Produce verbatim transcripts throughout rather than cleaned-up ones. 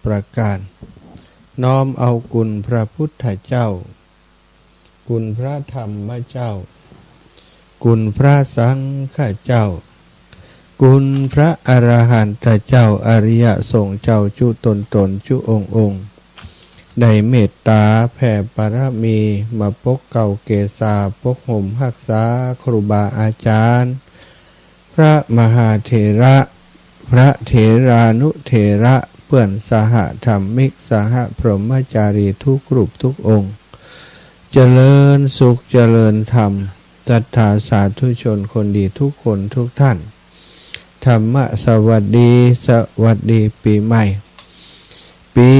ประก๋าน น้อมเอาคุณพระพุทธเจ้า คุณพระธรรมเจ้า คุณพระสังฆเจ้า คุณพระอรหันตเจ้า อริยสงฆ์เจ้าจุ๊ต๋นๆ จุ๊องค์ๆ ได้เมตต๋าแผ่บารมี มาปกเกล้าเกศา ปกห่มฮักษาครูบาอาจ๋ารย์ พระมหาเถระ พระเถรานุเถระ เปื้อนสหธรรมิก สหพรหมจารี ทุกรูปทุกองค์ เจริญสุขเจริญธรรม ศรัทธาสาธุชนคนดีทุกคนทุกท่าน ธรรมะสวัสดี สวัสดีปี๋ใหม่ ปี๋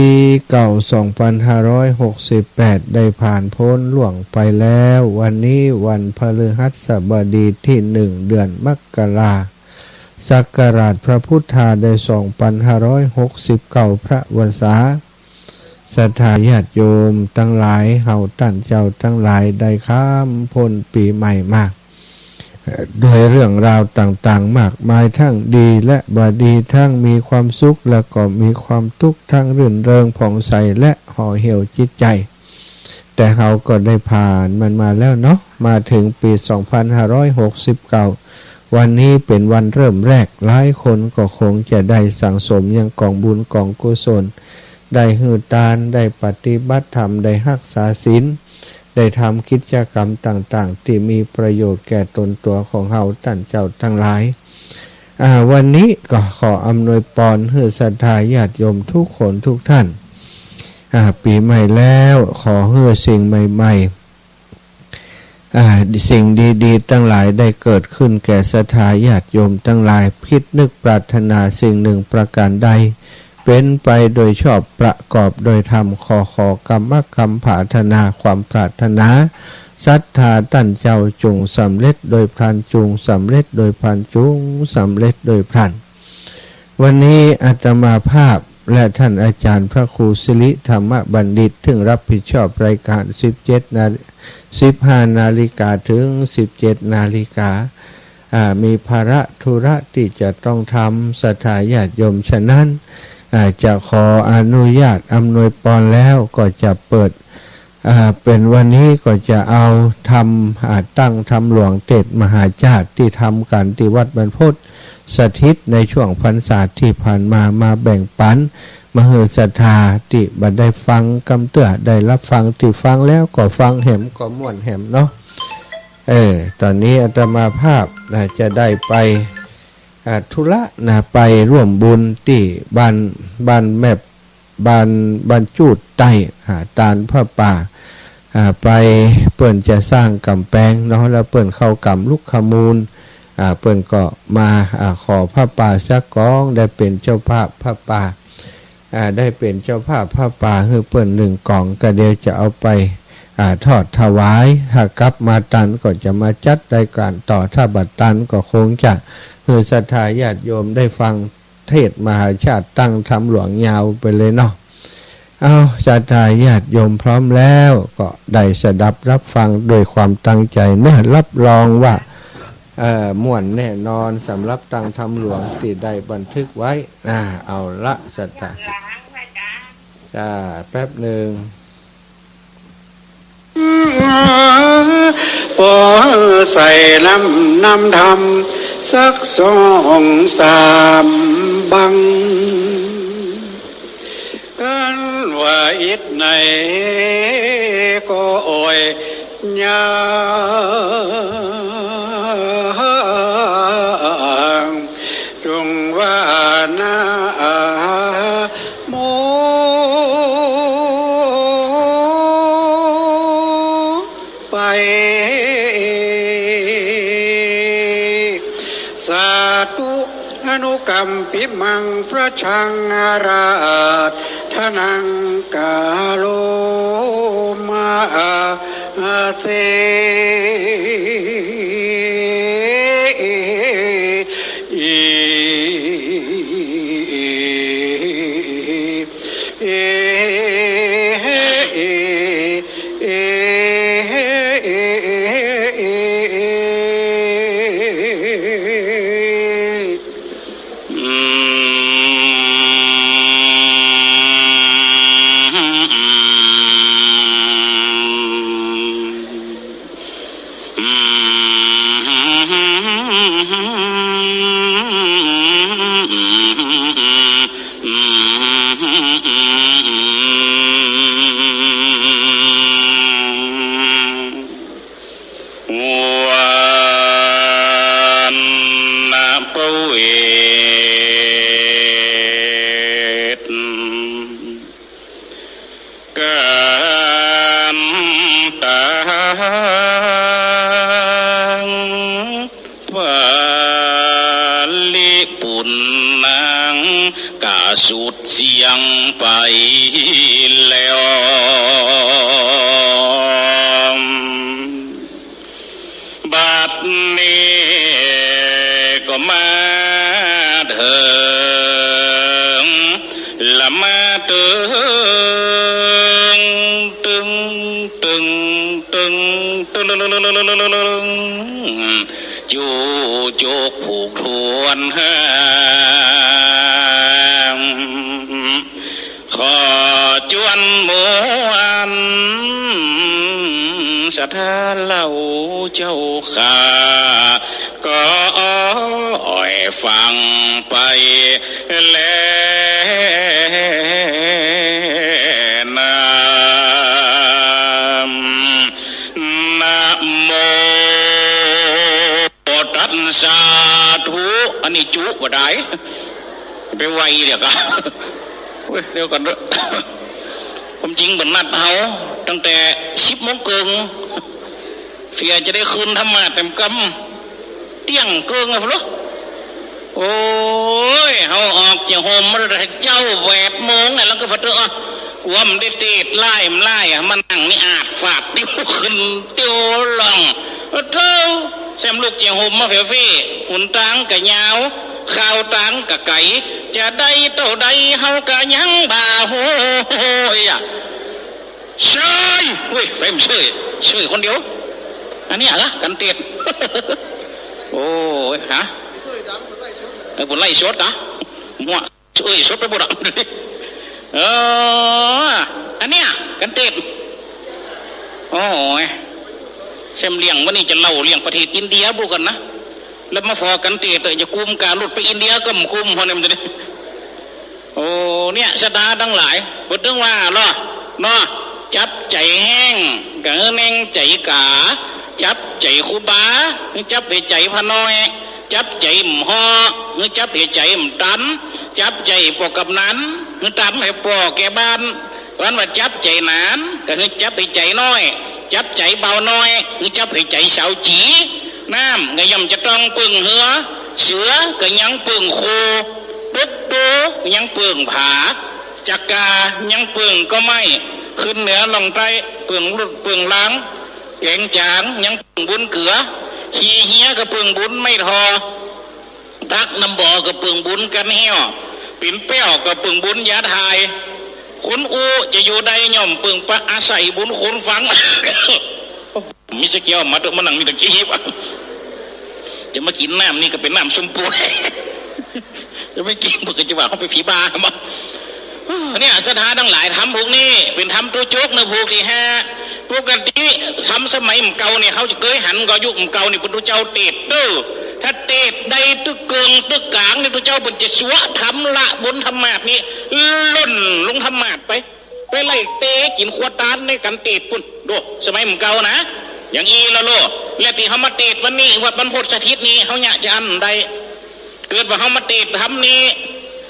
เก่าสองปันห้าร้อยหกสิบแปด ได้ผ่านป๊นล่วงไปแล้ว วันนี้วันพฤหัสบดีตี้หนึ่ง เดือนมกรา ศักราชพระพุทธาได้สองปันห้าร้อยหกสิบเก้า พระวรรษา ศรัทธาญาติโยมตังหลาย เฮาต้านเจ้าตังหลายได้ข้ามป๊นปี๋ใหม่มา โดยเรื่องราวต่างๆ มากมาย ตึงดีและบ่ดี ตึงมีความสุขและก็มีความตุ๊กข์ ตึงรื่นเริงผ่องใสและห่อเหี่ยวจิตใจ๋ แต่เฮาก็ได้ผ่านมันมาแล้วเนาะ มาเถิงปี๋สองปันห้าร้อยหกสิบเก้า วันนี้เป๋นวันเริ่มแรก หลายคนก็คงจะได้สั่งสมยังก๋องบุญก๋องกุศล ได้หื้อตาน ได้ปฏิบัติธรรม ได้ฮักษาศีล ได้ทำกิจกรรมต่างๆ ตี้มีประโยชน์แก่ต๋นตั๋วของเฮาต้านเจ้าตังหลาย อ่า วันนี้ก็ขออำนวยปอนหื้อศรัทธาญาติโยมทุกคนทุกท่าน อ่า ปี๋ใหม่แล้ว ขอหื้อสิ่งใหม่ๆ อ่า สิ่งดีๆ ตังหลายได้เกิดขึ้นแก่ศรัทธาญาติโยมตังหลาย คิดนึกปรารถนาสิ่งหนึ่งประก๋านใด เป๋นไปโดยชอบประกอบโดยธรรม ขอ ขอกรรมคำปรารถนา ความปรารถนา ศรัทธาต้านเจ้าจุ่งสำเร็จโดยพลัน จุ่งสำเร็จโดยพลัน จุ่งสำเร็จโดยพลัน วันนี้อาตมาภาพและต้านอาจ๋ารย์พระครูสิริธรรมบัณฑิต ซึ่งรับผิดชอบรายก๋าน สิบเจ็ด นา สิบห้า นาฬิกาเถิง สิบเจ็ด นาฬิกา อ่า มีภาระธุระตี้จะต้องทำ ศรัทธาญาติโยม ฉะนั้น อ่า จะขออนุญาตอำนวยปอนแล้ว ก็จะเปิด อ่า เป๋นวันนี้ก็จะเอาธรรม อ่า ตั้งธรรมหลวงเทศน์มหาชาติตี้ทำกั๋นตี้วัดบรรพตสถิตในช่วงพรรษาตี้ผ่านมา มาแบ่งปั๋น มาหื้อศรัทธาตี้บ่ได้ฟังกำเตื้อ ได้รับฟัง ตี้ฟังแล้วก็ฟัง แหมก็ม่วนแหมเนาะ เออ ต๋อนนี้อาตมาภาพ อ่า จะได้ไป อ่า ธุระนะ ไปร่วมบุญตี้บ้าน บ้านแม่ บ้าน บ้านจูดใต้ อ่า ตานผ้าป่า อ่า ไป เปิ้นจะสร้างก๋ำแปงเนาะ แล้วเปิ้นเข้าก๋ำลุกขมูล อ่า เปิ้นก็มา อ่า ขอผ้าป่าสักกอง ได้เป๋นเจ้าภาพผ้าป่า อ่า ได้เป๋นเจ้าภาพผ้าป่าหื้อเปิ้นหนึ่งกอง ก็เดี๋ยวจะเอาไป อ่า ทอดถวาย ถ้ากลับมาตันก็จะมาจัดรายก๋านต่อ ถ้าบ่ตันก็คงจะหื้อศรัทธาญาติโยมได้ฟังเทศน์มหาชาติตั้งธรรมหลวงยาวไปเลยเนาะ เอา ศรัทธาญาติโยมพร้อมแล้วก็ได้สดับรับฟังด้วยความตั้งใจ๋เนาะ รับรองว่า เอ่อ ม่วนแน่นอน สำหรับตั้งธรรมหลวงตี้ได้บันทึกไว้ อ่า เอาละ ศรัทธา จ้า แป๊บหนึ่ง ปอใส่น้ำ น้ำธรรมสักสองสามบัง กันว่าอิดไหนก็โอย ยา จุ่งว่านะโม ไป สาธุ อนุกัมปิมัง พระชังอาราธนัง กาโรมา อาเซ อืม เสี้ยงไปแล้ว บัดนี้ก็มาเถิง ละมาเถิง ตึง ตึง ตึง ตึง ตึง ตึง จูจุกผูกทวนห้าม ขอจวนมวลศรัทธาเล่าเจ้าข้า ก็อ้อยฟังไปแลนา นะโม ตัสสะ สาธุ อันนี้จุบ่ได้ ไปไหว้เดี๋ยวก็ เว้ย เดี๋ยวก่อนเถอะ ความจริงเปิ้นนัดเฮาตั้งแต่สิบโมงเกิ่ง เสียจะได้ขึ้นธรรมาสน์เต็มกำ เตี้ยงเกิ่งอะฟะโล โอ้ย เฮาออกจากโฮมมาแต่เจ๊าแปดโมงเนี่ย แล้วก็ฟะเตอะ กลัวมันได้เตดไล่มันไล่อะ มานั่งนี่อาดฝาดติ้วขึ้นติ้วลง โอ้โธ่ แซมลุกจากโฮมมาเฟ้ๆ หนตางก็ยาว คาวตางก็ไก๋ จะได้เต้าใดเฮาก็ยังบ่ฮู้ โอ้ยอะ เชย เว้ย เฟรมเชย เชยคนเดียว อันนี้เหรอ กันเตด โอ้ย ฮะ เออ เปิ้นไลฟ์สดเหรอ มั่ว เอ้ย สดไปหมดอะ เออ อันเนี้ย กันเตด โอ้ย แซมเรื่องวันนี้จะเล่าเรื่องประเทศอินเดียบุกันนะ แล้วมาฟอกันเตด จะกุมก๋ารถไปอินเดียก็บ่กุม พอเนี่ยมันจะได้ โอ้ เนี่ย ศรัทธาตังหลาย เปิ้นตึงว่า เนาะ เนาะ จับใจ๋แห้ง ก็หื้อแน่งใจ๋ก๋า จับใจ๋ครูบา หื้อจับหื้อใจ๋พระน้อย จับใจ๋บ่าฮ้อ หื้อจับหื้อใจ๋บ่าต๋ำ จับใจ๋ป้อกำนัน หื้อต๋ำหื้อป้อแก่บ้าน อันว่าจับใจ๋หนาน ก็หื้อจับหื้อใจ๋น้อย จับใจ๋บ่าวน้อย หื้อจับหื้อใจ๋สาวจี๋ น้ำก็ย่อมจะต้องเปิ้งเฮือ เสือก็ยังเปิ้งโค ตุ๊กโตก็ยังเปิ้งผา จักกายังเปิ้งก้อไม้ ขึ้นเหนือล่องใต้เปิ้งลุดเปิ้งลาง แก๋งจ๋างยังเปิ้งบุญเกือ ขี้เฮียก็เปิ้งบุญไม้ทอ ตักน้ำบ่อก็เปิ้งบุญกั๋นแห้ว ปิ๋นแป้วก็เปิ้งบุญยาถ่าย คนอู้จะอยู่ได้ย่อมเปิ้งปะอาศัยบุญคนฟัง มีสักแก้วมาเถอะ มานั่งมีตะกี้วะ จะมากิ๋นน้ำนี่ก็เป๋นน้ำส้มป่วย จะไม่กิ๋นเปิ้นก็จะว่าเฮาไปผีบ้าบ่ เนี่ย ศรัทธาตังหลาย ธรรมพวกนี้เป๋นธรรมตุ๊โจ๊กเนาะ พวกตี้ห้า ปกติธรรมสมัยบ่าเก่านี่ เฮาจะเกยหันก่อ ยุคบ่าเก่านี่ เปิ้นตุ๊เจ้าเตดเด้อ ถ้าเตดได้ตึกเกิ่งตึกก๋างนี่ ตุ๊เจ้าเปิ้นจะสวดธรรมละบนธรรมาสน์นี่ ล่นลงธรรมาสน์ไป ไปไล่เตะกิ๋นครัวตานในกันเตดปุ้น โด สมัยบ่าเก่านะ อย่างอี้ละโล และตี้เฮามาเตดวันนี้ วัดบรรพตสถิตนี่ เฮาเยียะจะอั้นได้ เกิดว่าเฮามาเตดธรรมนี่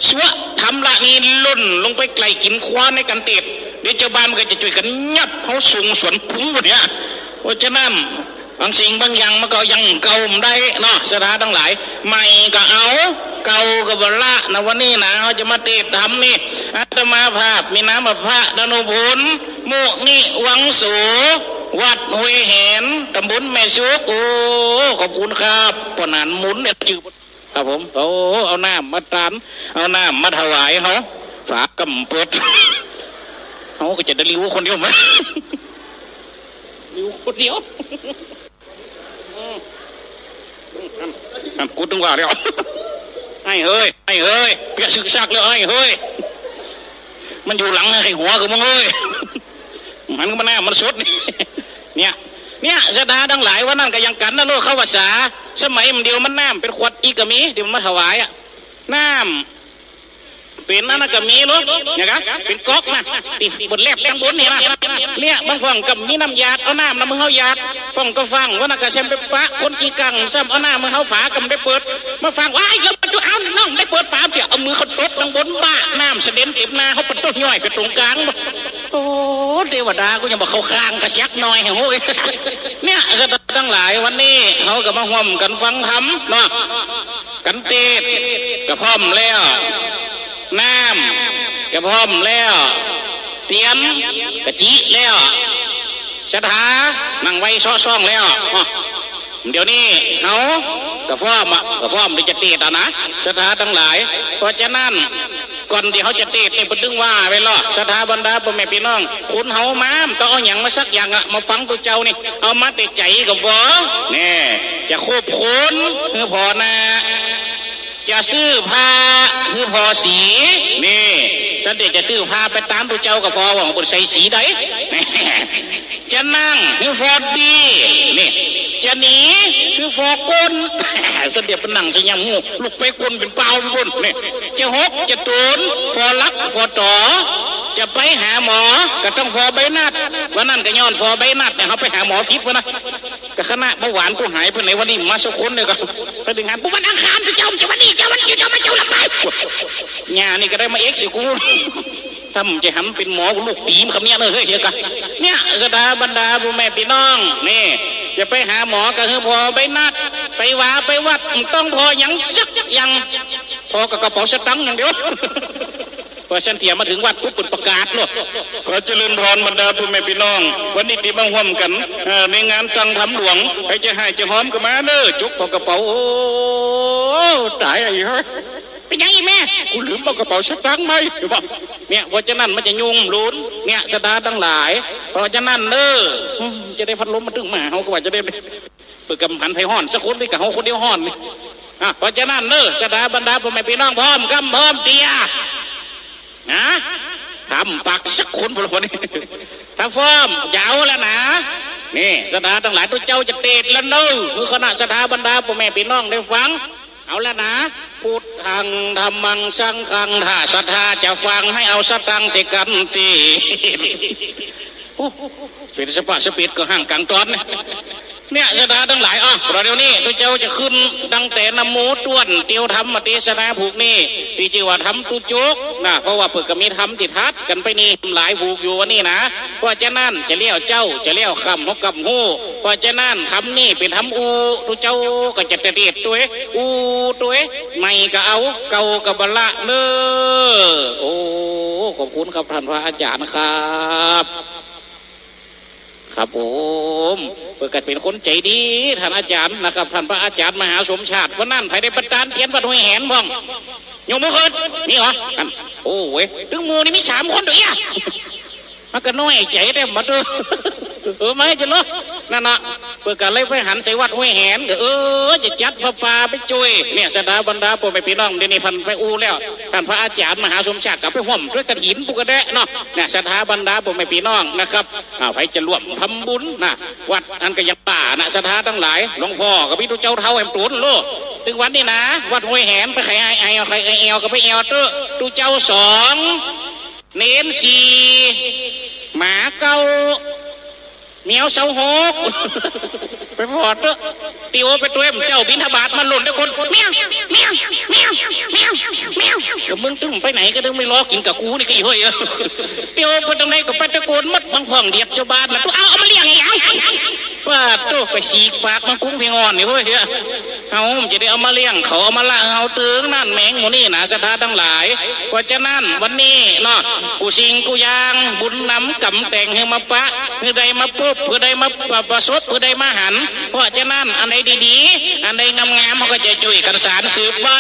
สวดธรรมละนี่ ล่นลงไปไล่กิ๋นครัวในกันเตด เดี๋ยวจาวบ้านมันก็จะจ้วยกั๋นยับเฮาส่งสวนผึ้งหมดเนี่ย เพราะฉะนั้น บางสิ่งบางอย่างมันก็ยังเก่าบ่ได้เนาะ ศรัทธาตังหลาย ใหม่ก็เอา เก่าก็บ่ละนะ วันนี้นะ เฮาจะมาเตดธรรมนี่ อาตมาภาพ มีนามว่าพระดานุพล มุนิวังโส วัดห้วยแหน ต๋ำบลแม่สุก โอ้ ขอบคุณครับ ป้อหนานหมุนเนี่ย จื้อ ครับผม โอ้ เอาน้ำมาตาน เอาน้ำมาถวายเฮา ฝาก็บ่เปิด เฮาก็จะได้หลิวคนเดียวมา หลิวคนเดียว อืม อัน กูตึงว่าแล้ว ไอ้เฮ้ย ไอ้เฮ้ย เปียะชึกชักแล้ว ไอ้เฮ้ย มันอยู่หลังไอ้หัวกับมึงเฮ้ย หันมาหน้ามันสดนี่ เนี่ย เนี่ย ศรัทธาตังหลาย วันนั้นก็ยังกั๋นนะโลกเขาว่าสา สมัยบ่าเดี่ยวมันน้ำเป๋นขวดอีกก็มี ตี้มันมาถวายอะ น้ำ เป๋นอันนั้นก็มีโลก เนี่ยกะ เป๋นก๊อกนะ ตี้เปิ้นแลบตังบนนี่นะ เนี่ย บางฝ่องก็มีน้ำหยาด เอาน้ำนำมือเฮาหยาด ฝ่องก็ฟัง วันนั้นก็แซมไปปะคนขี้กัง ซ้ำเอาน้ำมือเฮาฝาก็บ่ได้เปิด มาฟัง ว้าย แล้วมันจะเอาน้องได้เปิดฝาเปียะ เอามือเขาตบตังบนบ้า น้ำสะเด็นเต๋มหน้าเฮา ปะโต้ ย้อยไปต๋งก๋าง โอ้ เตวดา กูยังบ่เข้าข้างกะสักหน่อย โอ้ย เนี่ย ศรัทธาตังหลาย วันนี้เฮาก็มาฮ่วมกั๋นฟังธรรมเนาะ กันเตดก็พร้อมแล้ว น้ ก็พร้อมแล้ว เตียนก็จิแล้ว ศรัทธานั่งไหว้เซาะซ่องแล้ว อ้อ เดี๋ยวนี้เฮาก็พร้อมอะ ก็พร้อมตี้จะเตสน์อะนะ ศรัทธาตังหลาย เพราะฉะนั้น ก่อนตี้เฮาจะเตสน์นี่ เปิ้นตึงว่าไว้แล้ว ศรัทธาบรรดาป้อแม่ปี้น้อง คนเฮามา มันต้องเอาหยังมาสักอย่างอะ มาฟังตุ๊เจ้านี่ เอามาแต่ใจ๋ก็บ่ แน่ จะคบคนหื้อผ่อหน้า จะซื้อผ้าหื้อผ่อสี นี่ สันเดชจะซื้อผ้าไปต๋ามตุ๊เจ้าก็ผ่อว่าเปิ้นใส่สีใด จะนั่งหื้อผ่อดี นี่ จะหนีหื้อผ่อก้น สันเดชเปิ้นนั่งใส่หยังฮู้ ลุกไปก้นเป๋นเปล่าไปปู๊น นี่ จะหกจะตูน ผ่อหลักผ่อต๋อ จะไปหาหมอ ก็ต้องผ่อใบนัด วันนั้นก็ย้อนผ่อใบนัดเนี่ย เฮาไปหาหมอผิดวะนะ ก็คณะเบาหวานกูหายไปไหนวะนี่ มาสักคนเนี่ยก็ ไปเดินหา วันอังคารเจ้า จะวันนี้ เจ้าวันเจ้า เจ้ามา เจ้าละไป เนี่ย นี่ก็ได้มาเอ็กซ์สิกู ถ้ามันจะหำเป๋นหมอ ลูกตี๋มคำเนี้ยเนอะ เฮ้ย เดี๋ยวก่อน เนี่ย ศรัทธาบรรดาป้อแม่ปี้น้อง นี่ จะไปหาหมอก็หื้อผ่อใบนัด ไปวาไปวัด มันต้องผ่อหยังสักอย่าง ผ่อกับกระเป๋าสตางค์อย่างเดียว พอสันเตียมาเถิงวัดปุ๊บ เปิ้นประกาศโลด ขอเจริญพรบรรดาป้อแม่ปี้น้อง วันนี้ตี้มาฮ่วมกั๋น เอ่อ ในงานตั้งธรรมหลวง ใผจะฮ้ายจะหอมก็มาเน่อ จกผ่อกระเป๋า โอ้ ต๋ายไอ้เฮ้ย เป๋นหยังอีกแม่ กูลืมเอากระเป๋าสตางค์มา เนี่ย เพราะฉะนั้นมันจะยุ่งลุน เนี่ย ศรัทธาตังหลาย เพราะฉะนั้นเน่อ อืม จะได้พัดลมมาตึงมา เฮาก็ว่าจะได้ เปิ้นก็บ่หันใผฮ้อนสักคนเลย ก็เฮาคนเดียวฮ้อนนี่ อ่ะ เพราะฉะนั้นเน่อ ศรัทธาบรรดาป้อแม่ปี้น้อง พร้อมกำพร้อมเตีย นะ ถ้าบ่ปากสักคน พวกนี้ ถ้าพร้อม จะเอาแล้วนะ นี่ ศรัทธาตังหลาย ตุ๊เจ้าจะเตสน์แล้วเน่อ หื้อคณะศรัทธาบรรดาป้อแม่ปี้น้องได้ฟัง เอาแล้วนะ พุทธัง ธัมมัง สังฆัง ถ้าศรัทธาจะฟัง ให้เอาสตางค์ใส่กั๋นตี้ โอ้ เป๋นสะปะสะเปียดก็ห้างกั๋งต๋อนเนี่ย เนี่ย ศรัทธาตังหลาย อ่ะ ประเดี๋ยวนี้ตุ๊เจ้าจะขึ้นตั้งแต่นะโมต้วน เตียวธรรมเตสนาผูกนี้ ตี้จื้อว่าธรรมตุ๊จกนะ เพราะว่าเปิ้นก็มีธรรมตี้ถัดกั๋นไปนี่ หลายผูกอยู่วันนี้นะ เพราะฉะนั้นจะเลี้ยวเจ๊า จะเลี้ยวค่ำ เฮาก็บ่ฮู้ เพราะฉะนั้นธรรมนี้เป๋นธรรมอู้ ตุ๊เจ้าก็จะเตสน์ตวย อู้ตวย ใหม่ก็เอา เก่าก็บ่ละเน่อ โอ้ ขอบคุณครับท่านพระอาจารย์ครับ ครับผม เปิ้นก็เป๋นคนใจ๋ดี ท่านอาจ๋ารย์นะครับ ท่านพระอาจ๋ารย์มหาสมชาติ วันนั้นใผได้ประตานเตียนวัดห้วยแหนพ่อง ยกมือขึ้น มีเหรอ นั่น โอ้เว้ย ตึงหมู่นี่มีสามคนตวยอะ มันก็น้อยใจ๋แต๊ มาเต๊อะ เออ มาจะเนาะ นั่นน่ะ เปิ้นก็เลยไปหันใส่วัดห้วยแหน ก็ เออ จะจัดผ้าป่าไปจ้วย เนี่ย ศรัทธาบรรดาป้อแม่ปี้น้อง เดี๋ยวนี้เปิ้นไปอู้แล้ว ท่านพระอาจ๋ารย์มหาสมชาติก็ไปฮ่วมตวยกฐินปู้นก็แต๊เนาะ เนี่ย ศรัทธาบรรดาป้อแม่ปี้น้องนะครับ อ่า ใผจะร่วมทำบุญนะ วัดอันก็ยังป่านะ ศรัทธาตังหลาย หลวงพ่อก็มีตุ๊เจ้าเฒ่าแหมโตนโลด ตึงวันนี้นะ วัดห้วยแหน ไปใผไอ ไอ ใผไอแอวก็ไปแอวเต๊อะ ตุ๊เจ้าสอง เณรสี่ หมาเก้า แมวซาวหก ไปผ่อเต๊อะ เตียวไปตวย เจ้าบิณฑบาตมาหล่นตวยคน แมว แมว แมว แมว แมว ก็มึงตึงไปไหนก็ตึงไม่รอกิ๋นกับกูนี่ก็อีเฮ้ย เตียวไปตรงไหนก็ไปตะโกนหมด บางพ่องเดียดเจ้าบ้านนะ เอา เอามาเลี้ยงไอ้หยัง ว่าโตไปสีกปากมันกุ้งเพียงอ่อนนี่เฮ้ย เฮามันจะได้เอามาเลี้ยงเขา เอามาละเฮาตึงนั่นแหมงหมู่นี้นะ ศรัทธาตังหลาย เพราะฉะนั้นวันนี้เนาะ กู้สิ่งกู้อย่าง บุญนำกรรมแต่งหื้อมาปะ หื้อได้มาปบ หื้อได้มาประสบ หื้อได้มาหัน เพราะฉะนั้นอันใดดีๆ อันใดงามๆ เฮาก็จะจ้วยกั๋นสานสืบไว้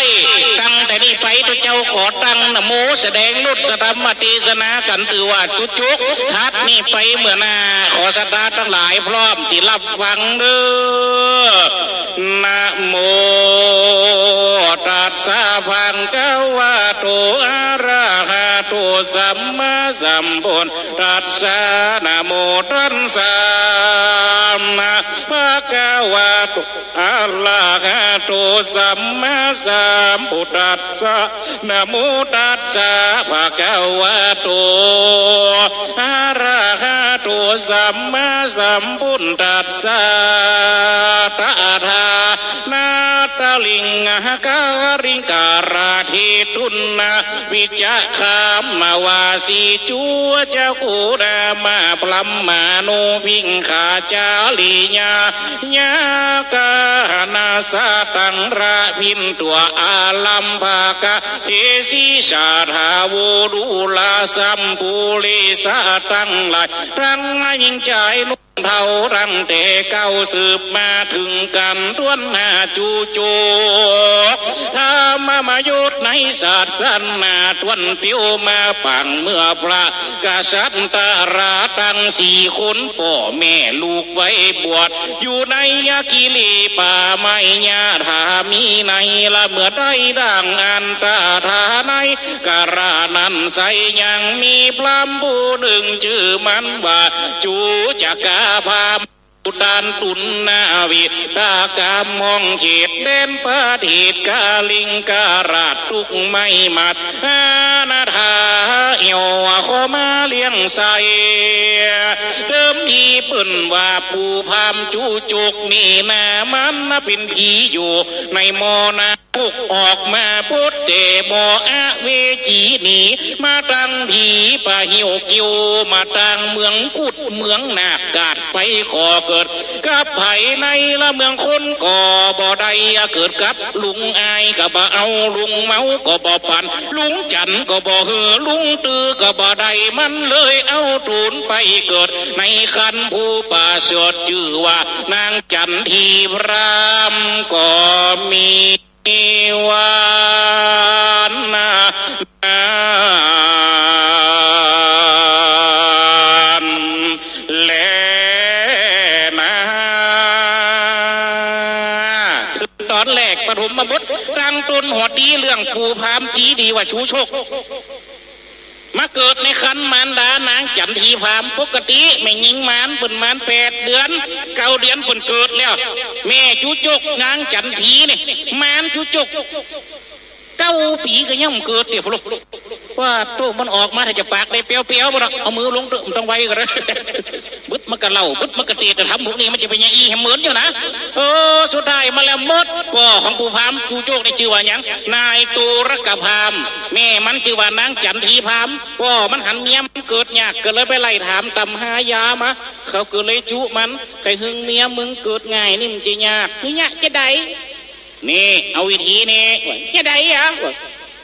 ตั้งแต่นี้ไปตุ๊เจ้าขอตั้งนะโม แสดงรสธรรมเตสนากั๋น ถือว่าตุ๊จก ถัดนี้ไปเมื่อหน้า ขอศรัทธาตังหลายพร้อมตี้รับฟังเน่อ นะโม ตัสสะ ภะคะวะโต อะระหะโต สัมมาสัมพุทธัสสะ นะโม ตัสสะ ภะคะวะโต อะระหะโต สัมมาสัมพุทธัสสะ นะโม ตัสสะ ภะคะวะโต อะระหะโต โตสัมมาสัมพุทธัสสะ ตถานัตถลิงการิงการาเทตุนนา วิจจคามาวาสีจุ จักขุนามะ พรหมานุปิงคาจาริยา ยากานาสะตังระพินตัวอาลัมภากะ เทสีสาธาโวดูราสัมปุริสะตังหลาย ตังหญิงจายหนุ่มเฒ่า ตั้งแต่เก๊าสืบมาเถิงกั๋น ต้วนหน้าจุจก ธรรมมยุตในศาสนา ต้วนเตียวมาปางเมื่อพระกษัตริย์ตราตังสี่คน ป้อแม่ลูกไว้บวช อยู่ในอคิริป่าไม้ ญาถามีในละเมื่อได้ดังอัน ตถาในกาละนั้นไซร้ ยังมีพราหมณ์ผู้นึ่ง จื้อมันว่าจุจกาพราหมณ์ ตันตุนนาวิตากามองเขตแดนประเทศกาลิงการาช ตุ๊กข์ไม่หมด อานาถาเอี่ยวขอมาเลี้ยงใส่ เดิมทีเปิ้นว่าปู่พราหมณ์จุจกนี่นา มันน่ะเป๋นผีอยู่ในหม้อนา พุกออกมาป๊ดแต่บ่อเวจีหนี มาตางผีป่าหิ้วเกี้ยว มาตางเมืองกุดเมืองนาคราช ไปขอเกิดกับใผในละเมืองคนก็บ่ได้ เกิดกับลุงอายก็บ่เอา ลุงเมาก็บ่ปัน ลุงจันก็บ่หื้อ ลุงตื้อก็บ่ได้ มันเลยเอาตูนไปเกิดในครรภ์ผู้ประเสริฐ จื้อว่านางจันทีพราหมณ์ก็มี วันนั้นแลนา คือต๋อนแรกปฐมบท ตั้งต้นฮอดตี้เรื่องปู่พราหมณ์จี๋ดีว่าจุจก มาเกิดในครรภ์มารดานางจันทีพราหมณ์ ปกติแม่ญิงมารเปิ้นมารแปดเดือน เก้าเดือนเปิ้นเกิดแล้ว แม่จุจกนางจันทีนี่ มารจุจก เก้าปี๋ก็ยังบ่เกิดเตีย ว่าโตมันออกมาถ้าจะปากได้แป๊วๆ บ่เนาะ เอามือลงเต๊อะ บ่ต้องไหวก็ได้ บึดมันก็เล่า บึดมันก็เตศน์ แต่ธรรมพวกนี้มันจะเป๋นอย่างอี้แหมเหมือนอยู่นะ เออ สุดท้ายมาแล้วหมด ป้อของปู่พราหมณ์จุจกนี่จื้อว่าหยัง นายตุรกพราหมณ์ แม่มันจื้อว่านางจันทีพราหมณ์ ป้อมันหันเมียมันเกิดยาก ก็เลยไปไล่ถามต๋ามหายามา เขาก็เลยจุมัน ใค่หึงเมียมึงเกิดง่ายนี่มันจะยาก นี่ยากจะใด นี่ เอาวิธีนี่ จะใดอะ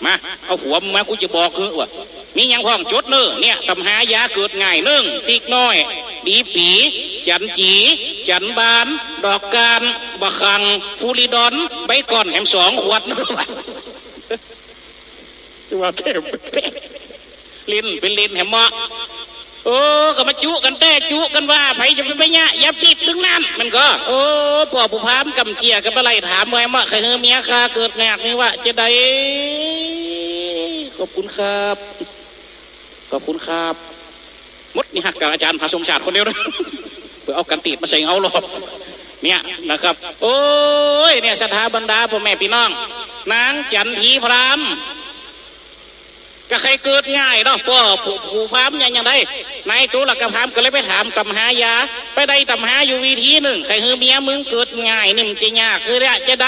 มา เอาหัวมึงมา กูจะบอกหื้อว่า มีหยังพ่องจดเน่อ เนี่ย ต๋ามหายาเกิดง่าย นึ่ง พริกน้อย ดีปี๋ จันจี๋ จันบาน ดอกกาน บะขั่ง ฟูริดอน ใบก่อน แหมสองขวด ว่าแก้วแปลกๆ ลิ้นเป๋นลิ้นแหมเหมาะ โอ้ ก็มาจุกั๋นแต๊ จุกั๋นว่า ใผจะไปเยียะ อย่าปิ๊บตึงนั้น มันก็ โอ้ ป้อปู่พราหมณ์กำเจียก็ไปไล่ถามว่า แหมเหมาะ ใค่หื้อเมียข้าเกิดงากนี่ว่า จะใด ขอบคุณครับ ขอบคุณครับ หมดนี่ฮักกับอาจ๋ารย์ผาสมชาติคนเดียวนะ เปื้อเอากั๋นตีดมาใส่เฮาหรอก เนี่ยนะครับ โอ้ย เนี่ย ศรัทธาบรรดาป้อแม่ปี้น้อง นางจันทีพราหมณ์ ก็ใค่เกิดง่ายเนาะ ป้อปู่ ปู่พราหมณ์ยัง ยังได้ นายตุรกพราหมณ์ก็เลยไปถามต๋ามหายา ไปได้ต๋ามหาอยู่วิธีนึ่ง ใค่หื้อเมียมึงเกิดง่ายนี่มันจะยาก คือจะใด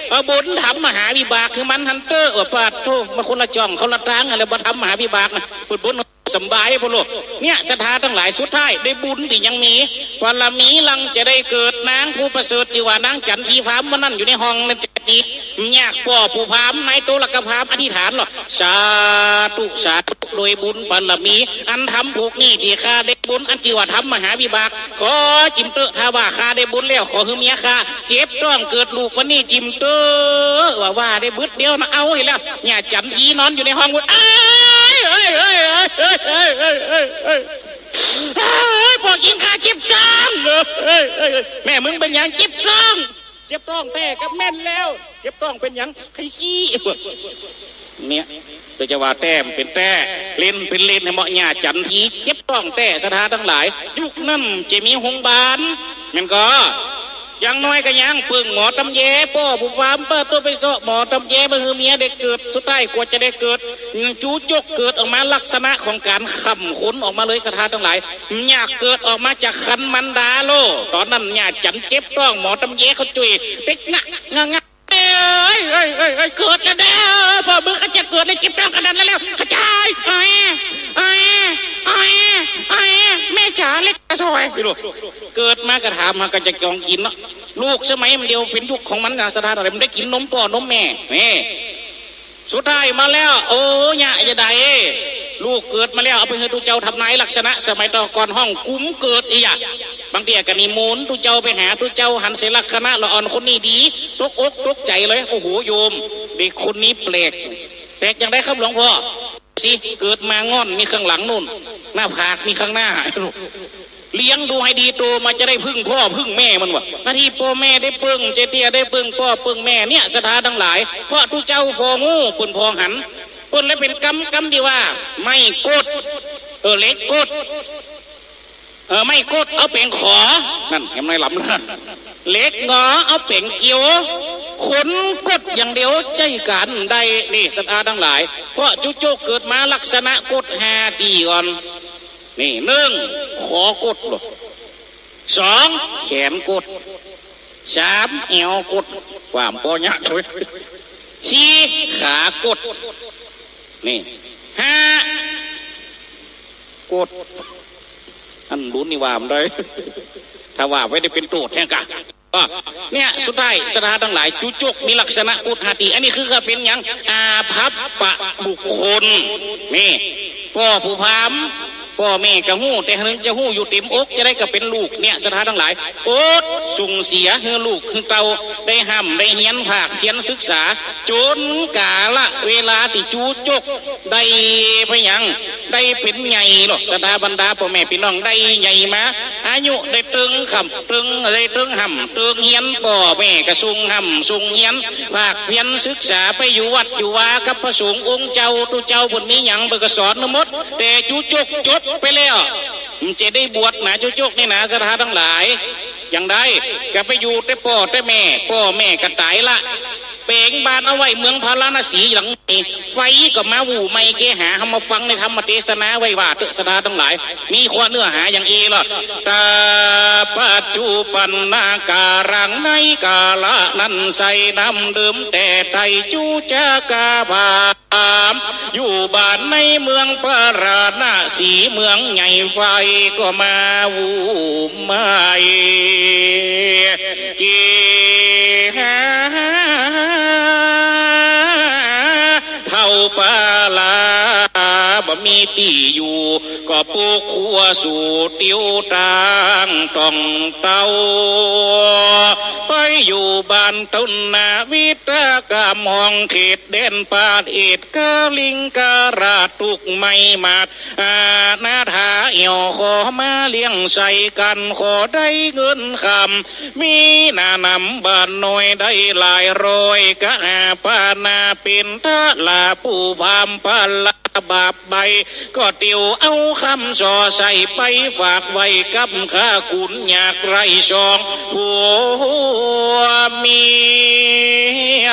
เอาบุญทำมหาวิบากคือมันหั้นเต๊อะ ว่าปาดโธ่ มาคนละจ่องคนละตาง อะไรบ่ทำมหาวิบากนะ เปิดบุญสำบายพุ้นโลด เนี่ย ศรัทธาตังหลาย สุดท้ายได้บุญตี้ยังมี บารมีหลังจะได้เกิดนางผู้ประเสริฐ จื้อว่านางจันทีพราหมณ์ วันนั้นอยู่ในห้องนั้นจะดี ยากป้อปู่พราหมณ์ นายตุรกพราหมณ์อธิษฐานหรอก สาธุ สาธุ โดยบุญบารมี อันทำผูกนี้ตี้ข้าได้บุญ อันจื้อว่าทำมหาวิบาก ขอจิมเต๊อะ ถ้าว่าข้าได้บุญแล้ว ขอหื้อเมียข้าเจ็บต๊องเกิดลูกวันนี้จิมเต๊อะ ว่า ว่าได้บึดเดียวนะ เอาให้แล้ว เนี่ย จันทีนอนอยู่ในห้องพุ้น เอ้ย เอ้ย เอ้ย ป้อหญิงข้าเจ็บต๊อง เอ้ย เอ้ย เอ้ย แม่มึงเป๋นหยังเจ็บต๊อง เจ็บต๊องแต๊ ก็แม่นแล้ว เจ็บต๊องเป๋นหยัง ใค่ขี้ เนี่ย เปิ้นจะว่าแต๊มันเป๋นแต๊ เล่นเป๋นเล่น แหมเหมาะ เนี่ย จันทีเจ็บต๊องแต๊ ศรัทธาตังหลาย ยุคนั้นจะมีโฮงบาล แม่นก่อ อย่างน้อยก็ยังเปิ้งหมอต๋ำแย ป้อผู้ฟาร์มเปิ้นต้องไปเซาะหมอต๋ำแยมาหื้อเมียได้เกิด สุดท้ายกว่าจะได้เกิด จู๊จกเกิดออกมาลักษณะของก๋านค่ำขนออกมาเลย ศรัทธาตังหลาย เยียะเกิดออกมาจากครรภ์มารดาโล ต๋อนนั้นเยียะจั๋นเจ็บต๊อง หมอต๋ำแยเขาจ้วย เป๊กงะงะงะ เอ้ย เอ้ย เอ้ย เอ้ย เกิดแล้วเด้อ ป้อมึงก็จะเกิดแล้ว เจ็บต๊องขนาดนั้นแล้ว ขะจาย เอ้ย เอ้ย เอ้ย เอ้ย แม่จ๋า เล็กจ๋า ซ่อย เกิดมาก็ถามหาก็จะของกิ๋นเนาะ ลูกสมัยมันเดียวเป๋นยุคของมันนะ ศรัทธาตังหลาย มันได้กิ๋นนมป้อนมแม่ นี่ สุดท้ายมาแล้ว โอ้ เยียะจะใด ลูกเกิดมาแล้ว เอาไปหื้อตุ๊เจ้าทำนายลักษณะ สมัยตะก่อนฮ้องกุมเกิดอี้หยะ บางเตื้อก็นิมนต์ตุ๊เจ้าไปหา ตุ๊เจ้าหันเสยลักษณะละอ่อนคนนี้ดี ตกอกตกใจ๋เลย โอ้โห โยม เด็กคนนี้แปลก แปลกอย่างใดครับหลวงป้อ สิ เกิดมาง่อนมีข้างหลังนู่น หน้าผากมีข้างหน้า เลี้ยงดูให้ดี โตมาจะได้พึ่งป้อพึ่งแม่มันวะ หน้าตี้ป้อแม่ได้เปิ้ง เจเตี้ยได้เปิ้งป้อเปิ้งแม่เนี่ย ศรัทธาตังหลาย เพราะตุ๊เจ้าผ่อฮู้ เปิ้นผ่อหัน เปิ้นเลยเป๋นกำ กำตี้ว่า ไม้กด เออ เหล็กกด เออ ไม้กดเอาเป๋งขอ นั่น เห็นไหม ลำนะ เหล็กงอเอาเป๋งเกี่ยว คนกดอย่างเดียวใจ๊ก๋านได้ นี่ ศรัทธาตังหลาย เพราะจุจกเกิดมาลักษณะกดห้าตี้ก่อน นี่ นึ่ง ขอกดโลด สอง แขนกด สาม แอวกด ความป้อเยียะถ้วย สี่ ขากด นี่ ห้า กด อันรุ่นนี้ว่าบ่ได้ ถ้าว่าไว้ได้เป๋นโตดแท้กะ อ่ะ เนี่ย สุดท้าย ศรัทธาตังหลาย จุจกมีลักษณะกดห้าตี้ อันนี้คือก็เป๋นหยัง อาภัพปะบุคคล นี่ ป้อผู้ฟาร์ม ป้อแม่ก็ฮู้ แต่หนึ่งจะฮู้อยู่เต๋มอก จะใดก็เป๋นลูก เนี่ย ศรัทธาตังหลาย อดสูญเสียหื้อลูกหื้อเต้า ได้ฮ่ำได้เฮียน ภาคเพียรศึกษา จ๋นกาละเวลาตี้จุจก ได้ไปหยัง ได้เป๋นใหญ่โลด ศรัทธาบรรดาป้อแม่ปี้น้อง ได้ใหญ่มา อายุได้เติงค่ำเติง ได้เติงฮ่ำเติงเฮียน ป้อแม่ก็ส่งฮ่ำส่งเฮียน ภาคเพียรศึกษา ไปอยู่วัดอยู่วากับพระสงฆ์องค์เจ้า ตุ๊เจ้าเปิ้นมีหยังเปิ้นก็สอนหมด แต่จุจกจบไปแล้ว มันจะได้บวชนะ จุจกนี่นะ ศรัทธาตังหลาย อย่างใดก็ไปอยู่แต่ป้อแต่แม่ ป้อแม่ก็ต๋ายละ เป๋งบ้านเอาไว้เมืองพาราณสีหลังใหม่ ไฟก็มา อู้ ไหม้เกหา เฮามาฟังในธรรมเตสนาไว้ว่าเต๊อะ ศรัทธาตังหลาย มีข้อเนื้อหาอย่างอี้ละ ตาปัจจุปันนากาลัง ในกาละนั้นไส้น้ำเดิมแต่ไต้จุจกาพราหมณ์ อยู่บ้านในเมืองพาราณสีเมืองใหญ่ ไฟก็มาอู้ไหม้เกหา เฒ่าปาลาบ่มีตี้อยู่ ก็ปลุกครัวสู่เตียวตางต้องเต้า ไปอยู่บ้านต้นนาวิตกรรม ห้องเขตแดนปาดเอดกะลิงกะราด ตุ๊กข์ไหม้หมาด อนาถาเอี่ยวขอมาเลี้ยงใส่กั๋น ขอได้เงินคำ มีหน้านำบ้านน้อยได้หลายร้อย กะหาปานาเป๋นทะลาผู้พามปาลาบาปใบ ก็เตียวเอาคำส่อใส่ไปฝากไว้กับข้าขุนยากไร้สองผัวเมีย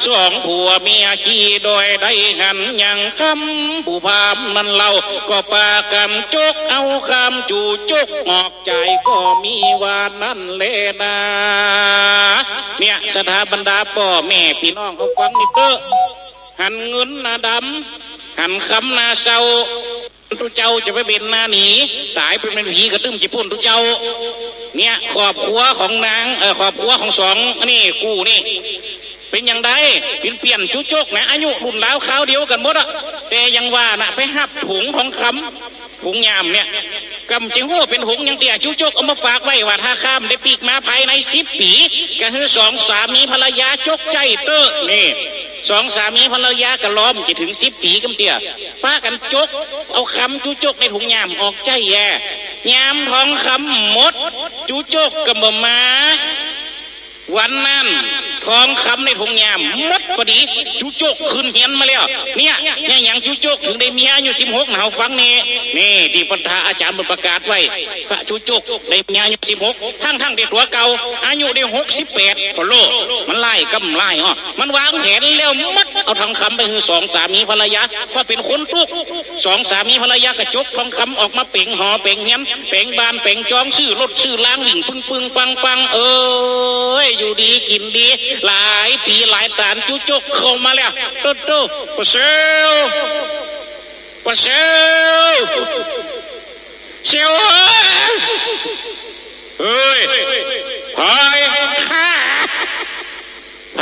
สองผัวเมียขี้ด้อยได้หันยังคำผู้พามนั้นเล่า ก็ปากั๋นจกเอาคำจูจกออก จ่ายก็มีว่านั้นแลนา เนี่ย ศรัทธาบรรดาป้อแม่ปี้น้องเฮาฟังนี่เต๊อะ หันเงินหน้าดำ หันคำหน้าเศร้า ตุ๊เจ้าจะไปเป๋นหน้าหนี ต๋ายไปเป๋นผีก็ตึงจะป๊นตุ๊เจ้า เนี่ย ครอบครัวของนาง เอ่อ ครอบครัวของสอง อันนี้ กู้นี่ เป๋นอย่างใด เป๋นเปลี่ยนจุจกนะ อายุรุ่นราวคราวเดียวกั๋นหมดอะ แต่ยังว่านะ ไปฮับถุงทองคำ ถุงยามเนี่ย กำจะฮู้เป๋นถุงหยังเตี้ย จุจกเอามาฝากไว้ว่าถ้าข้าบ่ได้ปีกมาภายในสิบปี๋ ก็หื้อสองสามีภรรยาจกใจ้เต๊อะ นี่ สองสามีภรรยาก็รอบ่จะเถิงสิบปี๋กำเตี้ย ปากั๋นจกเอาคำจุจกในถุงยามออกใจ้แย่ ยามทองคำหมด จุจกก็บ่มา วันนั้น ทองคำในถุงยามหมดปอดี จุโจ๊กขึ้นเฮียนมาแล้ว เนี่ย เนี่ยหยังจุโจ๊กเถิงได้เมียอายุสิบหก นะ เฮาฟังแน่ นี่ ตี้พระอาจ๋ารย์เปิ้นประกาศไว้ พระจุโจ๊กได้เมียอายุสิบหก ทั้งๆ ตี้ตั๋วเก่าอายุได้หกสิบแปด ขอโล มันหลายกำหลายอ้อ มันวางแผนแล้วหมด เอาทองคำไปหื้อสองสามีภรรยา เพราะเป๋นคนตุ๊ก สองสามีภรรยาก็จกทองคำออกมาเป๋งหอเป๋งเฮียน เป๋งบ้านเป๋งจอง ซื้อรถซื้อลางวิ่งปึ้งๆ ปังๆ เอ้ย อยู่ดีกิ๋นดี หลายปี๋หลายต๋าน จุโจ๊กเข้ามาแล้ว โต๊ะๆ ป้อเสี่ยว ป้อเสี่ยว เสี่ยวเอ้ย เฮ้ย ใผ ใผ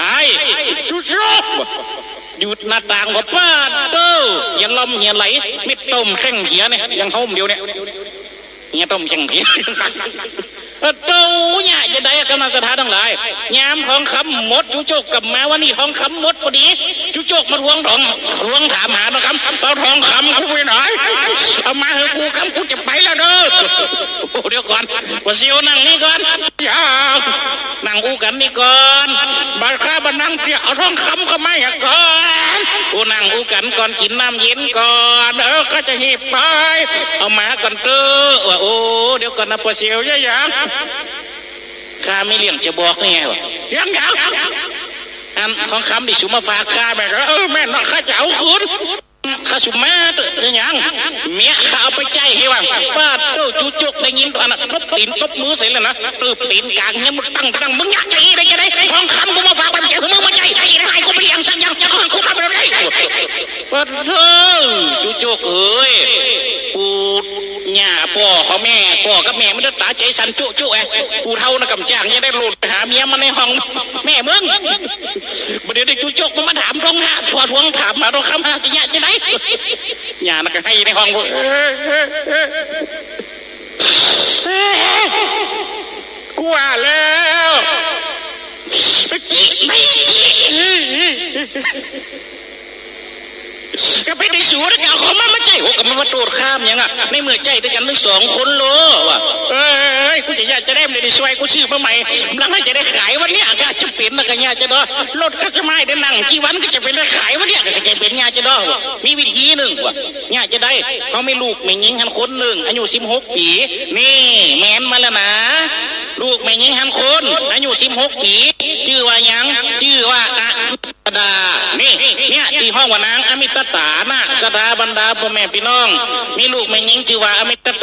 จุโจ๊ก อยู่หน้าต่างก็ ปาดโต้ เหียลมเหียไหล เม็ดต้มแข้งเหียเนี่ย ยังห่มเดียวเนี่ย เหียต้มแข้งเหีย เออ โต้ เยียะจะใดอะ กำลังศรัทธาตังหลาย ยามทองคำหมด จุโจ๊กกลับมาวันนี้ทองคำหมดปอดี จุโจ๊กมาทวงทอง ทวงถามหาทองคำ เอาทองคำกูไปไหน เอามาหื้อกูกำ กูจะไปแล้วเน่อ โอ้ เดี๋ยวก่อน ป้อเสี่ยวนั่งนี่ก่อน อย่า นั่งอู้กั๋นนี่ก่อน บ่าวข้าบ่านั่งเตี้ย เอาทองคำเข้ามาเหียก่อน โอ้ นั่งอู้กั๋นก่อน กิ๋นน้ำเย็นก่อน เออ ข้าจะหีบไป เอามาก่อนเต๊อะ ว่า โอ้ เดี๋ยวก่อนนะ ป้อเสี่ยว เยียะหยัง ข้ามีเรื่องจะบอกเนี่ย ว่า เรื่องหยัง อันทองคำตี้สูมาฝากข้าแม่น เออ แม่นเนาะ ข้าจะเอาคืน ข้าสูมาเต๊อะ เยียะหยัง เมียข้าเอาไปใจ๊หื้อว่ะ ปาดโต้ จุโจ๊กได้ยินอันนั้น ตบตี๋นตบมือเสร็จแล้วนะ เออ ตี๋นก๋างเฮียนมันตั้ง ตั้ง มึงเยียะจะอี้ได้จะใด ทองคำกูมาฝาก บ่ใจ้หื้อมึงมาใจ๊ จะอี้ได้หื้อกูไปเลี้ยงสักอย่าง จะเอาหื้อกูมาแบบไหน ปาดโต้ จุโจ๊กเอ้ย ปู่ย่าป้อของแม่ ป้อกับแม่มันต๋าใจ๋สั่นจุจุแอะ ปู่เฒ่านะก่ำจ้างยังได้โลดไปหาเมียมันในห้อง แม่มึง บ่าเดี๋ยวได้จุโจ๊กมันมาถามทองหา ทวงถามหาทองคำหาจะเยียะจะใด ย่านะก็ไห้ในห้อง กูว่าแล้ว ไปจิ ไปจิ ก็ไปได้สูนะ ก็เอาของมันมาใจ๊ โอ้ ก็มันมาโต้ษข้าหยังอะ ในเมื่อใจ๊ตวยกั๋นตึงสองคนโล ว่า เอ้ย กูจะเยียะจะใด บ่าได้ได้ซ่อย กูซื้อมาใหม่ กำลังจะได้ขายวันเนี้ย ก็จ๋ำเป๋นนะ ก็เยียะจะดอ รถข้าจะมาได้นั่งกี่วัน ก็จ๋ำเป๋นได้ขายวันเนี้ย ก็จ๋ำเป๋นเยียะจะดอ ว่า มีวิธีนึ่ง ว่า เยียะจะใด เฮามีลูกแม่ญิงหั้นคนนึ่ง อายุสิบหกปี๋ นี่ แม่นมาแล้วนะ ลูกแม่ญิงหั้นคน อายุสิบหกปี๋ จื้อว่าหยัง จื้อว่าอมิตตา นี่ เนี่ย ตี้ฮ้องว่านางอมิตตาน่ะ ศรัทธาบรรดาป้อแม่ปี้น้อง มีลูกแม่ญิงจื้อว่าอมิตตา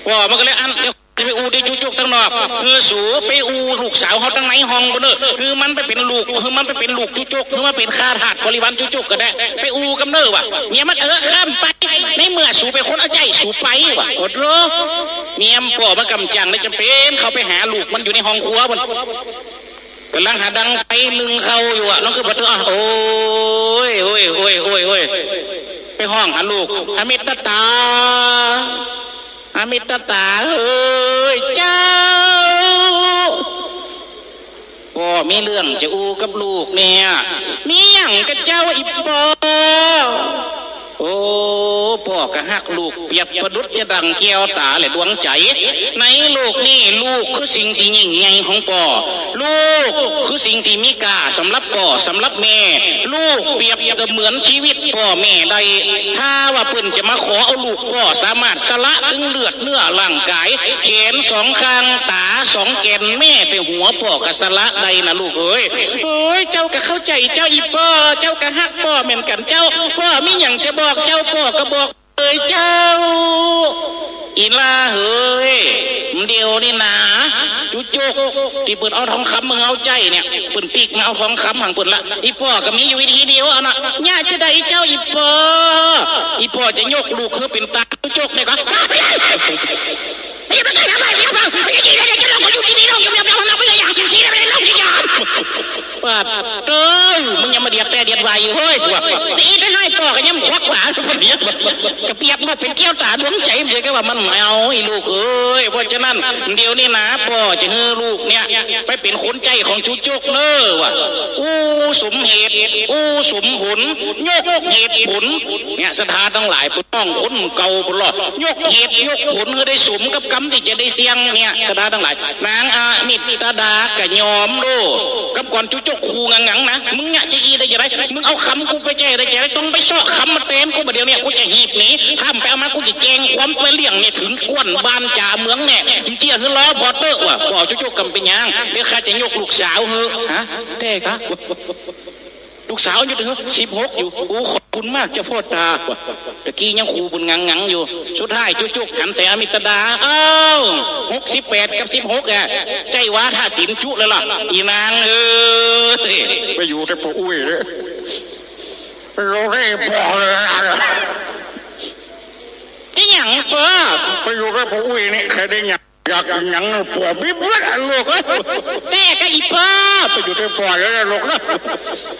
ป้อมันก็เลยอั้น เดี๋ยวจะไปอู้ตี้จุโจ๊กตังนอก เออ สูไปอู้ลูกสาวเฮาตังในห้องก่อนเน่อ หื้อมันไปเป๋นลูก หื้อมันไปเป๋นลูกจุโจ๊ก หื้อมันเป๋นข้าทาสบริวารจุโจ๊กก็ได้ ไปอู้กำเน่อ ว่า เมียมัน เออ ข้ามไป ในเมื่อสูเป๋นคนเอาใจ๊ สูไป ว่า โอดโล เมียป้อมันก่ำจ้างเลยจ๋ำเป๋นเข้าไปหาลูกมันอยู่ในห้องครัวปู๊น ก่ำลังหาดังไฟนึ่งข้าวอยู่อะ น้องคือประตู อ่ะ โอ้ย โอ้ย โอ้ย โอ้ย โอ้ย ไปฮ้องหาลูก อมิตตา อมิตตาเอ้ย เจ้า ป้อมีเรื่องจะอู้กับลูกเนี่ย มีหยังก่อเจ้าอีป้อ โอ้ ป้อก็ฮักลูกเปรียบประดุจจะดั่งแก้วต๋าและดวงใจ๋ ในโลกนี้ลูกคือสิ่งตี้ยิ่งใหญ่ของป้อ ลูกคือสิ่งตี้มีก้าสำหรับป้อ สำหรับแม่ ลูกเปรียบเสมือนชีวิตป้อแม่ได้ ถ้าว่าเปิ้นจะมาขอเอาลูกป้อ สามารถสละตึงเลือดเนื้อร่างก๋าย แขนสองข้าง ต๋าสองแก่น แม้แต่หัวป้อก็สละได้นะลูกเอ้ย โอ้ย เจ้าก็เข้าใจ๋เจ้าอีป้อ เจ้าก็ฮักป้อเหมือนกั๋นเจ้า ป้อมีหยังจะบอกเจ้า ป้อก็บอก เอ้ยเจ้า อีหล้าเฮ้ย เดี๋ยวนี้นะ จุโจ๊ก ตี้เปิ้นเอาทองคำมาหื้อเอาใจ๊เนี่ย เปิ้นปิ๊กมาเอาทองคำหั้นเปิ้นละ อีป้อก็มีอยู่วิธีเดียวอะนะ เยียะจะใดเจ้าอีป้อ อีป้อจะยกลูกหื้อเป๋นตาจุโจ๊กได้ก่อ ปาดเต้อ มึงยังมาเดียดแป้เดียดวายอยู่เฮ้ย ตีไปให้ป้อก็ยังควักขวา เดี๋ยว กระเปียบ เป๋นแก้วต๋าดวงใจ๋ มันจะแก้ว่ามันเอา ไอ้ลูกเอ๋ย เพราะฉะนั้น เดี๋ยวนี้นะ ป้อจะหื้อลูกเนี่ย ไปเป๋นคนใจ๊ของจุ๊กๆ เน่อ ว่า อู้สมเหตุ อู้สมผล ยกเหตุผล เนี่ย ศรัทธาตังหลาย ปุ้นน้องคนเก่าปุ้นลอ ยกเหตุยกผลหื้อได้สมกับกำตี้จะได้เสี่ยง เนี่ย ศรัทธาตังหลาย นางอมิตดาก็ยอมโล กำก่อนจุ๊กๆ ขู่งังๆ นะ มึงเนี่ยจะอี้ได้จะได มึงเอากำกูไปใจ๊ได้จะได ต้องไปเซาะกำมาแตนกูบ่าเดี่ยวเนี่ย กูจะหีบหนี ถ้ามึงไปเอามา กูจะแจ้งความไปเรื่องเนี่ย เถิงก้นบ้านจ๋าเมืองแน่ มึงเจื้อหื้อลอผ่อเต๊อะ ว่า ป้อจุ๊กๆ ก็บ่เป๋นหยัง เดี๋ยวข้าจะยกลูกสาวหื้อ ฮะ แต๊กะ ลูกสาวอายุเต้าหื้อ สิบหก อยู่ โอ้ ขอบคุณมากเจ้าพ่อต๋า ว่า ตะกี้ยังขู่ปุ้นงังๆ อยู่ สุดท้ายจุ๊กๆ หันใส่อมิตดา อ้าว หกสิบแปด กับ สิบหก อ่ะ ใจ้วาทะศิลป์จุ๊เลยล่ะ อี่นางเอ๋ย ไปอยู่แต่ป้ออุ๊ยเน่อ ไปอยู่แต่ป้อเลยนะ ได้หยังป้อ ไปอยู่แต่ป้ออุ๊ยนี่ ใค่ได้หยัง อยากหยังป้อมีเบิดอะลูก แต๊กะอี่ป้อ ไปอยู่แต่ป้อแล้วนะลูกนะ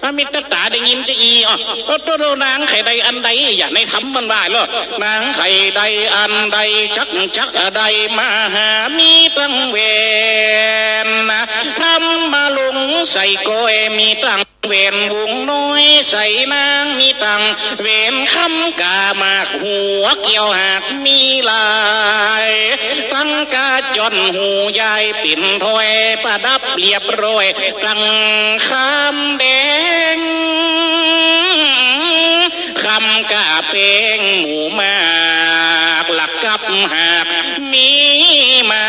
อมิตดาได้ยินจะอี้ อ้อ โตๆ นางใค่ได้อันใด อย่า ในธรรมมันว่าเนาะ นางใค่ได้อันใด จักจักได้มาหา มีตังแหวนนะ ทำมาลงใส่ก้อย มีตัง แหวนวงน้อยใส่นาง มีตังแหวนคำกาหมากหัว แก้วหากมีหลาย ตังกาจ้อนหูยายเป๋นถ้อย ประดับเรียบร้อย ตังคำแดง คำกาแป้งหมู่หมาก หลักกับหากมีมา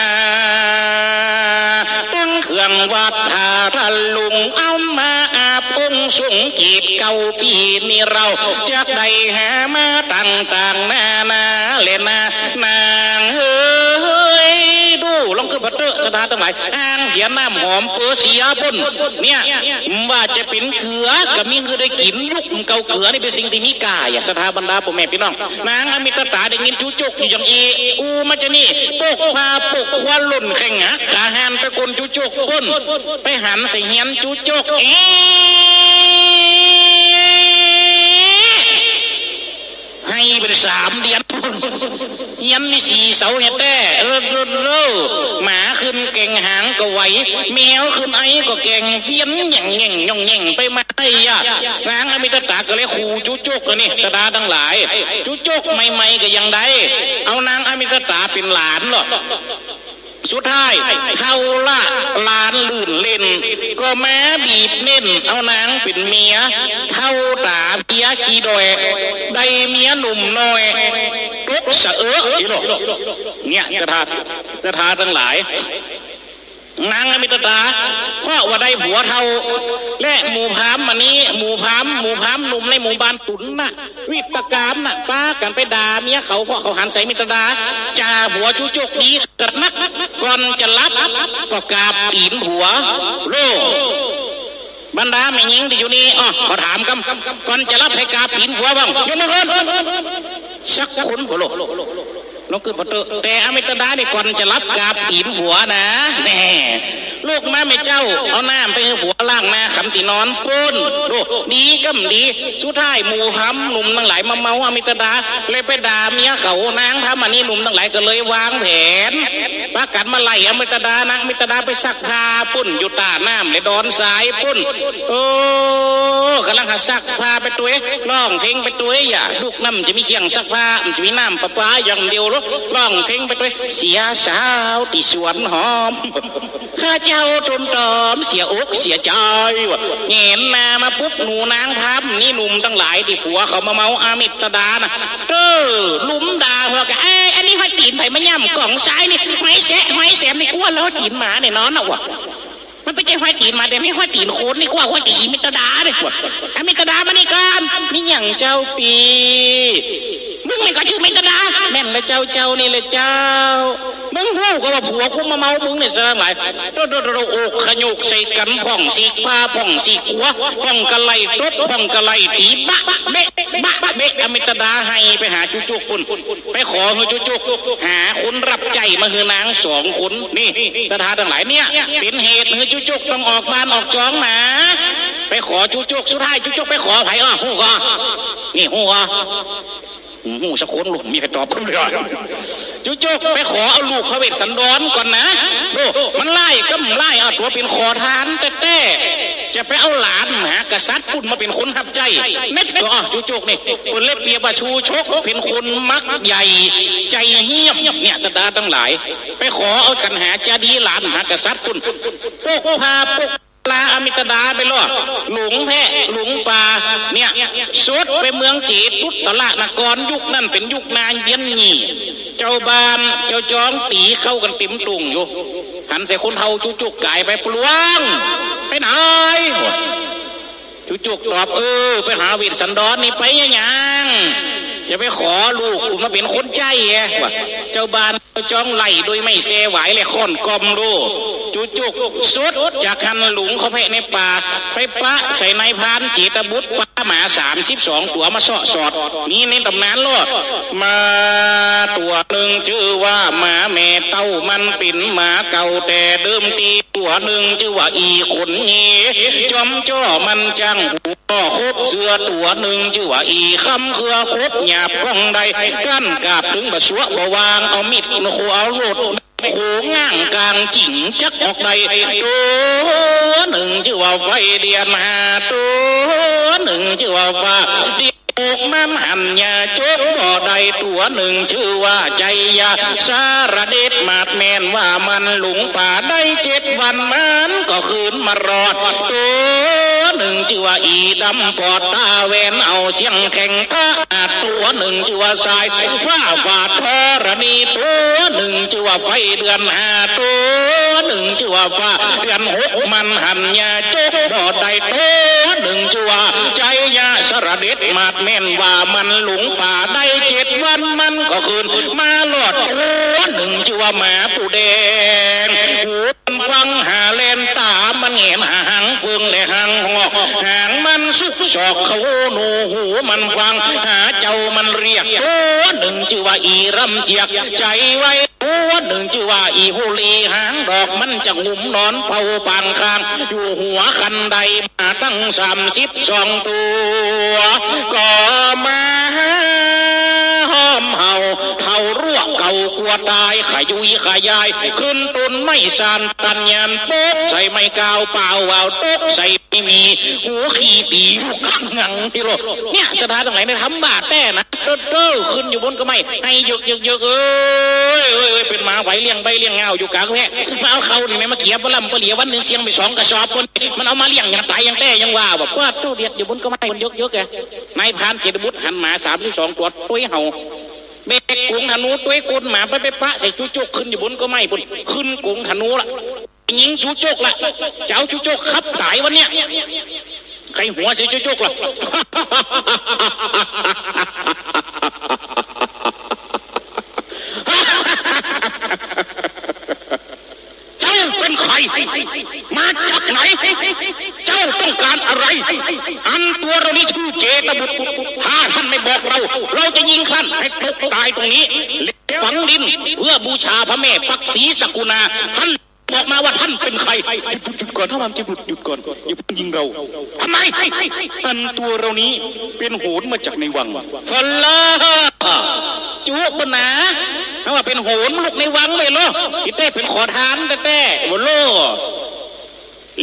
ตังเครื่องวัตถาทะลุง เอามาอาบองค์ทรงเกต เก้าปี๋นี้เฮาจักได้หามาต่างๆ นานาแลนานางเอ๋ย ดู ลองขึ้นผ่อเต๊อะ ศรัทธาตังหลาย อ่างเหียน้ำหอมเปอร์เซียปุ้น เนี่ย ว่าจะเป๋นเกือ ก็มีหื้อได้กิ๋น ยุคเก่าเกือนี่เป๋นสิ่งตี้มีก้า อย่า ศรัทธาบรรดาป้อแม่ปี้น้อง นางอมิตดาได้ยินจุ๊กอยู่อย่างอี้ อู้มาจะนี่ ปกผ้าปกครัวล่นแข้งหัก กาหันไปก้นจุ๊กปุ้น ไปหันใส่เฮียนจุ๊ก เอ๊ะ ไห้เป๋นสามเดือน เฮียนมีสี่เสาเหียแต๊ เออ เออ เออ หมาขึ้นแก่งหางก็ไหว แมวขึ้นไอก็แก่ง เวียนแหย่งแหย่งย่องแหย่งไปมาไอ้ยะ นางอมิตดาก็เลยขู่จุ๊กอันนี้ ศรัทธาตังหลาย จุ๊กใหม่ๆ ก็ยังได้ เอานางอมิตดาเป๋นหลานเนาะ สุดท้าย เฒ่าละหลานลื่นเล่น ก็มาบีบเน้น เอานางเป๋นเมีย เฒ่าต๋าเปียขี้ด้อย ได้เมียหนุ่มน้อย ตกสะเอะ เนี่ย ศรัทธา ศรัทธาตังหลาย นางอมิตดา เพราะว่าได้ผัวเฒ่า และหมู่พราหมณ์อันนี้ หมู่พราหมณ์ หมู่พราหมณ์หนุ่มในหมู่บ้านตุ๋นน่ะ วิตกามน่ะ ปากั๋นไปด่าเมียเขา เพราะเขาหันใส่อมิตดา จ่าผัวจุ๊กดีขนาดนัก ก่อนจะหลับ ก็กราบตี๋นผัว โล่ บรรดาแม่ญิงตี้อยู่นี่ อ้อ ขอถามกำ ก่อนจะหลับใผกราบตี๋นผัวบ้าง ยกมือขึ้น สักคน โผล่ ลองขึ้นผ่อเต๊อะ แต่อมิตดานี่ก่อนจะหลับกราบตี๋นผัวนะ แน่ ลุกมาแม่เจ้า เอาน้ำไปหื้อผัวล้างหน้าขำตี้นอนปุ้น ดู ดีกำดี สุดท้ายหมู่พราหมณ์หนุ่มตังหลายมาเมาอมิตดา เลยไปด่าเมียเขา นางพราหมณ์อันนี้หนุ่มตังหลายก็เลยวางแผน ปากั๋นมาไล่อมิตดา นางอมิตดาไปซักผ้าปุ้น อยู่ต้าน้ำและดอนทรายปุ้น โอ้ ก่ำลังหาซักผ้าไปตวย ร้องเพลงไปตวย อย่า ลูกน้ำจะมีเครื่องซักผ้า มันจะมีน้ำประปาอย่างเดียวหรอก ร้องเพลงไปตวย เสียสาวตี้สวนหอม ข้าเจ้าตนตอมเสียอกเสียใจ๋ ว่า แหงนหน้ามาปุ๊บ หมู่นางพราหมณ์นี่หนุ่มตังหลายตี้ผัวเขามาเมาอมิตดาน่ะ เออ ลุมด่าหัวกะ เอ้ย อันนี้ห้อยตี๋นใผมาย่ำ ก๋องซ้ายนี่ ห้อยแซะ ห้อยแซมนี่ กลัวลอตี๋นหมาแน่นอนน่ะ ว่า มันบ่ใจ้ห้อยตี๋นหมา แต่นี่ห้อยตี๋นคนนี่ กลัวห้อยตี๋นอมิตดาเนี่ย ว่า อมิตดามานี่ก่อน มีหยังเจ้าปี้ มึงนี่ก็จื้ออมิตดา แม่นละเจ้า เจ้านี่แหละเจ้า มึงฮู้ก็ว่าผัวกูมาเมามึงเนี่ย ศรัทธาตังหลาย โดดๆๆ อกขยุกใส่กั๋น พ่องสีกผ้า พ่องสีกั๋ว พ่องกะไหล่ตบ พ่องกะไหล่ตี๋ บะเบะ บะเบะ อมิตดาไห้ไปหาจุ๊กปุ้น ไปขอหื้อจุ๊กหาคนรับใจ๊มาหื้อนางสองคน นี่ ศรัทธาตังหลาย เนี่ย เป๋นเหตุหื้อจุ๊กต้องออกบ้านออกจองนา ไปขอจุ๊ก สุดท้ายจุ๊กไปขอใผ อ้อ ฮู้ก่อ นี่ ฮู้ก่อ หื้อสักคนลูก มีใผตอบกำเดียว จุ๊กจุ๊กไปขอเอาลูกพระเวสสันดรก่อนนะ โอ้ มันไล่กำไล่เอาตั๋วเป๋นขอทานแต๊ๆ จะไปเอาหลานมหากษัตริย์ปุ้นมาเป๋นคนฮับใจ๊ เม็ดก็ อ้าว จุ๊กจุ๊กนี่ เปิ้นเลยเปรียบว่าชูชกเป๋นคนมักใหญ่ ใจ๋เหี้ยม เนี่ย ศรัทธาตังหลาย ไปขอเอาขันหาจาดีหลานมหากษัตริย์ปุ้น ปกผ้าปก ลาอมิตดาไปลอด หลงแพะหลงป่า เนี่ย สุดไปเมืองเจตุตตะนคร ยุคนั้นเป๋นยุคนาเยียนหยี่ เจ้าบ้านเจ้าจองตี๋เข้ากั๋นเต๋มตุ่งอยู่ หันใส่คนเฒ่าจุ๊กจุ๊กก๋ายไป ปลวง ไปไหน จุ๊กจุ๊กตอบ เออ ไปหาเวสสันดรนี่ ไปอะหยัง จะไปขอลูกกูมาเป๋นคนใจ๊แหม ว่า เจ้าบ้านเจ้าจองไล่โดยไม่แซหวายและค่อนกล่อมโล จุ๊กจุ๊กสุดจากหั้นหลงเข้าไปในป่า ไปปะใส่นายพรานเจตบุตร ปะหมาสามสิบสองตั๋วมาเซาะสอด มีในต๋ำนานโลด หมาตั๋วนึ่งจื้อว่าหมาแม่เต้า มันเป๋นหมาเก่าแต่เดิมที ตั๋วนึ่งจื้อว่าอี่ขนเง จอมจ้อมันจั้งหู ก็คบเสื้อตั๋วนึ่งจื้อว่าอี่คำ เครือคบหยาบก้องได้ กั้นกราบตึงบ่สัวบ่วาง เอามีดโขเอาโลด โขง้างก๋างจิ๋งจักออกได้ ตั๋วนึ่งจื้อว่าไฟเดือนห้า ตั๋วนึ่งจื้อว่าฟ้าเดือนหก มันหันยาจกบ่ได้ ตั๋วนึ่งจื้อว่าไชยะสารเดช มาดแม่นว่ามันหลงป่าได้เจ็ดวัน มันก็คืนมารอด ตั๋วนึ่งจื้อว่าอี่ดำปอดต๋าแหวน เอาเสี้ยงแข็งทะอาด ตั๋วนึ่งจื้อว่าสายฟ้าฝาดธรณี ตั๋วนึ่งจื้อว่าไฟเดือนห้า ตั๋วนึ่งจื้อว่าฟ้าเดือนหก มันหันยาจกบ่ได้ ตั๋วนึ่งจื้อว่าไชยะสารเดช มาดแม่นว่ามันหลงป่าได้เจ็ดวัน มันก็คืนมารอด ตั๋วนึ่งจื้อว่าหมาปูแดง หูมันฟังหาแล่น ต๋ามันแหงนหาหางเฟืองและหางหอก หางมันสุกซอกเข้าหนู หูมันฟังหาเจ้ามันเรียก ตั๋วนึ่งจื้อว่าอี่รำเจียก ใจ๋ไว ตั๋วนึ่งจื้อว่าอี่ฮูลี หางดอกมันจะงุมนอนเฝ้าปางคาง อยู่หัวคันได หมาตั้งสามสิบสองตั๋ว ก็มาฮ้อมเห่า เห่ารั้วเก่ากั๋วต๋าย ขยุยขยาย ขึ้นต้นไม้สานตันยาน ตกใส่ไม้ก้าวเปล่าว่าว ตกใส่ไม้หมี้ หัวขี้ปี๋ลูกกังงังนี่โลด เนี่ย ศรัทธาตังหลาย ในธรรมบาทแต๊นะ เด้อ เด้อ ขึ้นอยู่บนก้อไม้ ไห้เยิกเยิกเยิก เอ้ย เอ้ย เอ้ย เป๋นหมาไหวเลี้ยงใบ้เลี้ยงเงาอยู่ก๋างแพร่ มาเอาเข้านี่แหม มาเกี่ยวปะล่ำปะเหลีย วันนึ่งเสี้ยงไปสองกระสอบ มันเอามาเลี้ยงอย่างต๋ายอย่างแต๊ยังว่า แบบว่าโต้เดียดอยู่บนก้อไม้ มันเยิกเยิกอะ นายพรานเจตบุตรหันหมาสามสิบสองตั๋วตวยเห่า แบกก๋งธนูตวยก้นหมาไป ไปปะใส่จุ๊กจุ๊กขึ้นอยู่บนก้อไม้ปุ้น ขึ้นก๋งธนูละ ยิงจุ๊กจุ๊กละ จะเอาจุ๊กจุ๊กขับต๋ายวันเนี้ย ใค่หัวใส่จุ๊กจุ๊กละ เจ้าเป๋นใผ มาจากไหน เจ้าต้องก๋านอะไร อันตั๋วเฮานี้จื้อเจตบุตร ถ้าต้านไม่บอกเฮา เฮาจะยิงต้านหื้อต๋ายตรงนี้ แล้วฝังดินเปื้อบูชาพระแม่ปักศรีสกุณา ต้านบอกมาว่าต้านเป๋นใผ หยุด หยุดก่อน ต้านเจตบุตร หยุดก่อน อย่าเพิ่งยิงเฮา ทำไม อันตั๋วเฮานี้เป๋นโหรมาจากในวัง ฟะลา จุ๊กปุ้นนา ถ้าว่าเป๋นโหรลุกในวังแม่นเหรอ ตี้แต๊เป๋นขอทานแต๊ๆ โว้โล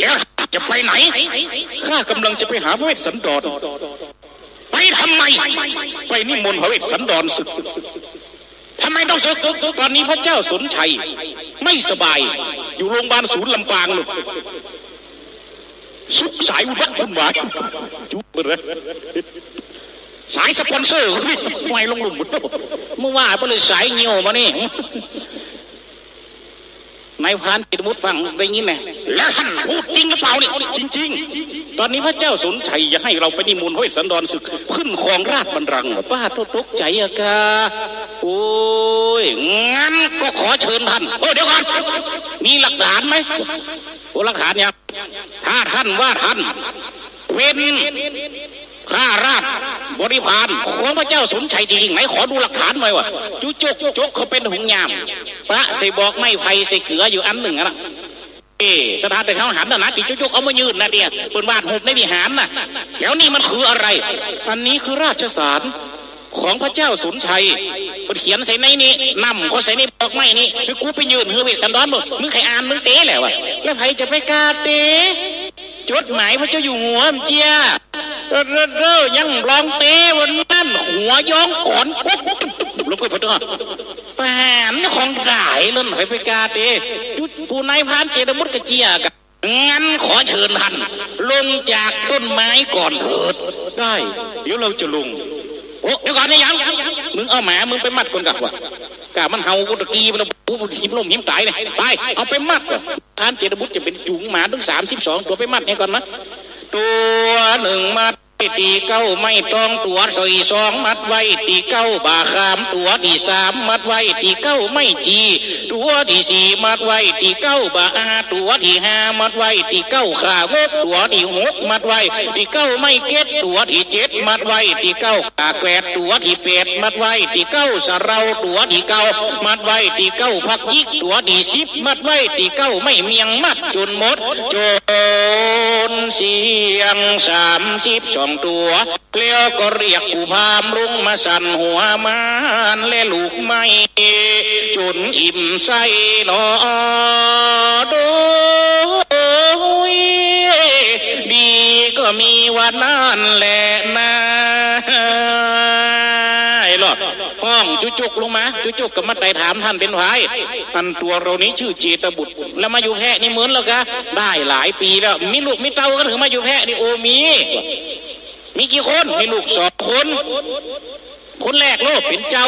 แล้วจะไปไหน ข้ากำลังจะไปหาพระเวสสันดร ไปทำไม ไปนิมนต์พระเวสสันดรสึก ทำไมต้องสึก ตอนนี้พระเจ้าสนชัยไม่สบาย อยู่โรงพยาบาลศูนย์ลำปางนู่น สุกสายวุ่นวาย จุ๊กปุ้นนะ สายสปอนเซอร์ก็มี ไหวลงลุ่ม เมื่อว่าไปเลยสายเหี่ยวมานี่ นายพรานเจตบุตรฟังได้ยินไง แล้วต้านพูดจริงหรือเปล่านี่ จริงๆ ตอนนี้พระเจ้าสนชัยอยากให้เฮาไปนิมนต์พระเวสสันดรสึก ขึ้นครองราชบัลลังก์ ป้าโธ่ตกใจ๋อะกา โอ้ย งั้นก็ขอเชิญต้าน เออ เดี๋ยวก่อน มีหลักฐานไหม โอ้ หลักฐานหยัง ถ้าต้านว่าต้านเป๋นข้าราชบริพารของพระเจ้าสนชัยจริงๆ ไหนขอดูหลักฐานหน่อยว่า จุ๊กจุ๊กจุ๊กเขาเป๋นหงส์ยาม ปะใส่บอกไม้ไผ่ใส่เกืออยู่อันนึ่งอะนะ เอ๊ะ ศรัทธาตังหลายหันน่ะนะ ตี้จุ๊กจุ๊กเอามายื่นน่ะเดีย เปิ้นวาดรูปในวิหารน่ะ แล้วนี่มันคืออะไร อันนี้คือราชสาร ของพระเจ้าสุนชัย เปิ้นเขียนใส่ในนี้ นำเข้าใส่ในบอกไม้นี้ หื้อกูไปยื่นหื้อเวสสันดร มึง มึงใค่อ่านมึงเต๊แหละวะ แล้วใผจะไปกล้าเต๊ จดหมายพระเจ้าอยู่หัวมันเจีย เด้อ เด้อ เด้อ ยังลองเต๊วันนั้น หัวย้องก๋อนกุ๊ก ลงไปพอดี ประหารของต๋ายนั่น ใผไปกล้าเต๊ จุด ผู้นายพรานเจตบุตรก็เจียกั๋น งั้นขอเชิญท่านลงจากต้นไม้ก่อนเถิด ได้ เดี๋ยวเราจะลง โอ้ เดี๋ยวก่อนนะ ยัง มึงเอาหมามึงไปมัดก่อนก่ะวะ ก่ะมันเห่ากูตะกี้ มันเอากูหิมล้มหิมต๋ายเลย ไป เอาไปมัดก่อน พรานเจตบุตรจะเป๋นจูงหมาตึงสามสิบสองตั๋วไปมัดหื้อก่อนนะ ตั๋วหนึ่งมัด ตี้เก๊าไม้ตอง ตั๋วตี้สองมัดไว้ตี้เก๊าบ่าขาม ตั๋วตี้สามมัดไว้ตี้เก๊าไม้จี ตั๋วตี้สี่มัดไว้ตี้เก๊าบ่าอา ตั๋วตี้ห้ามัดไว้ตี้เก๊าข่างก ตั๋วตี้หกมัดไว้ตี้เก๊าไม้เก็ด ตั๋วตี้เจ็ดมัดไว้ตี้เก๊าข่าแกวด ตั๋วตี้แปดมัดไว้ตี้เก๊าสะเดา ตั๋วตี้เก้ามัดไว้ตี้เก๊าผักจิก ตั๋วตี้สิบมัดไว้ตี้เก๊าไม้เมียง มัดจ๋นหมด จ๋นเสี้ยงสามสิบสองตั๋ว แล้วก็เรียกปู่พราหมณ์ลงมาสั่นหัวม่านและลูกไม้จ๋นอิ่มไส้หนอ โดยดีก็มีวันนั้นแหละนา ไอ้หลอด ฮ้องจุจุกลงมา จุจุกก็มาไต่ถาม ต้านเป๋นใผ อันตั๋วเฮานี้จื้อเจตบุตร แล้วมาอยู่แพร่นี่เมินแล้วก่ะ ได้หลายปี๋แล้ว มีลูกมีเต้าก่ะ เถิงมาอยู่แพร่นี่ โอ้ มี มีกี่คน มีลูกสองคน คนแรกโลเป๋นเจ้า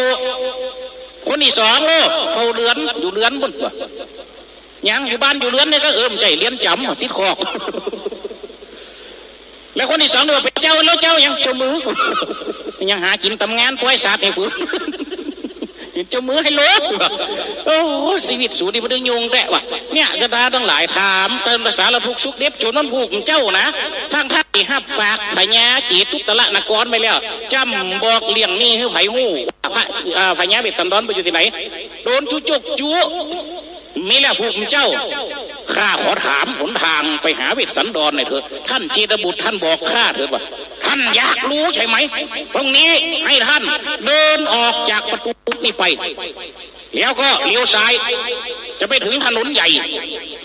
คนตี้สองโลเฝ้าเฮือน อยู่เฮือนปุ้น ยังอยู่บ้านอยู่เฮือนนี่ก่ะ เออ บ่ใจ้เฮือนจ๋ำ ติดคอก แล้วคนตี้สองนี่ว่าเป๋นเจ้า แล้วเจ้ายัง เจ้ามือ ยังหากิ๋นต๋ามงาน ปล่อยสัตว์หื้อฝืน เป๋นเจ้ามือไฮโล โอ้ ชีวิตสูนี่มันดึงยุงแต๊วะ เนี่ย ศรัทธาตังหลาย ถามเติมภาษาละทุกข์สุขเด็ด จ๋นมันผูกมันเจ้านะ ทั้งๆ ตี้ฮับปากพญาเจตุตรนครไปแล้ว จ้ำบอกเรื่องนี้หื้อใผฮู้ พระ อ่า พญาเวสสันดรไปอยู่ตี้ไหน โดนจุจุกจุ มีแล้วผูกมันเจ้า ข้าขอถามหนทางไปหาเวสสันดรหน่อยเถิด ท่านเจตบุตรท่านบอกข้าเถิดว่า ท่านอยากรู้ใช่ไหม ตรงนี้ให้ท่านเดินออกจากประตูนี้ไป แล้วก็เลี้ยวซ้าย จะไปถึงถนนใหญ่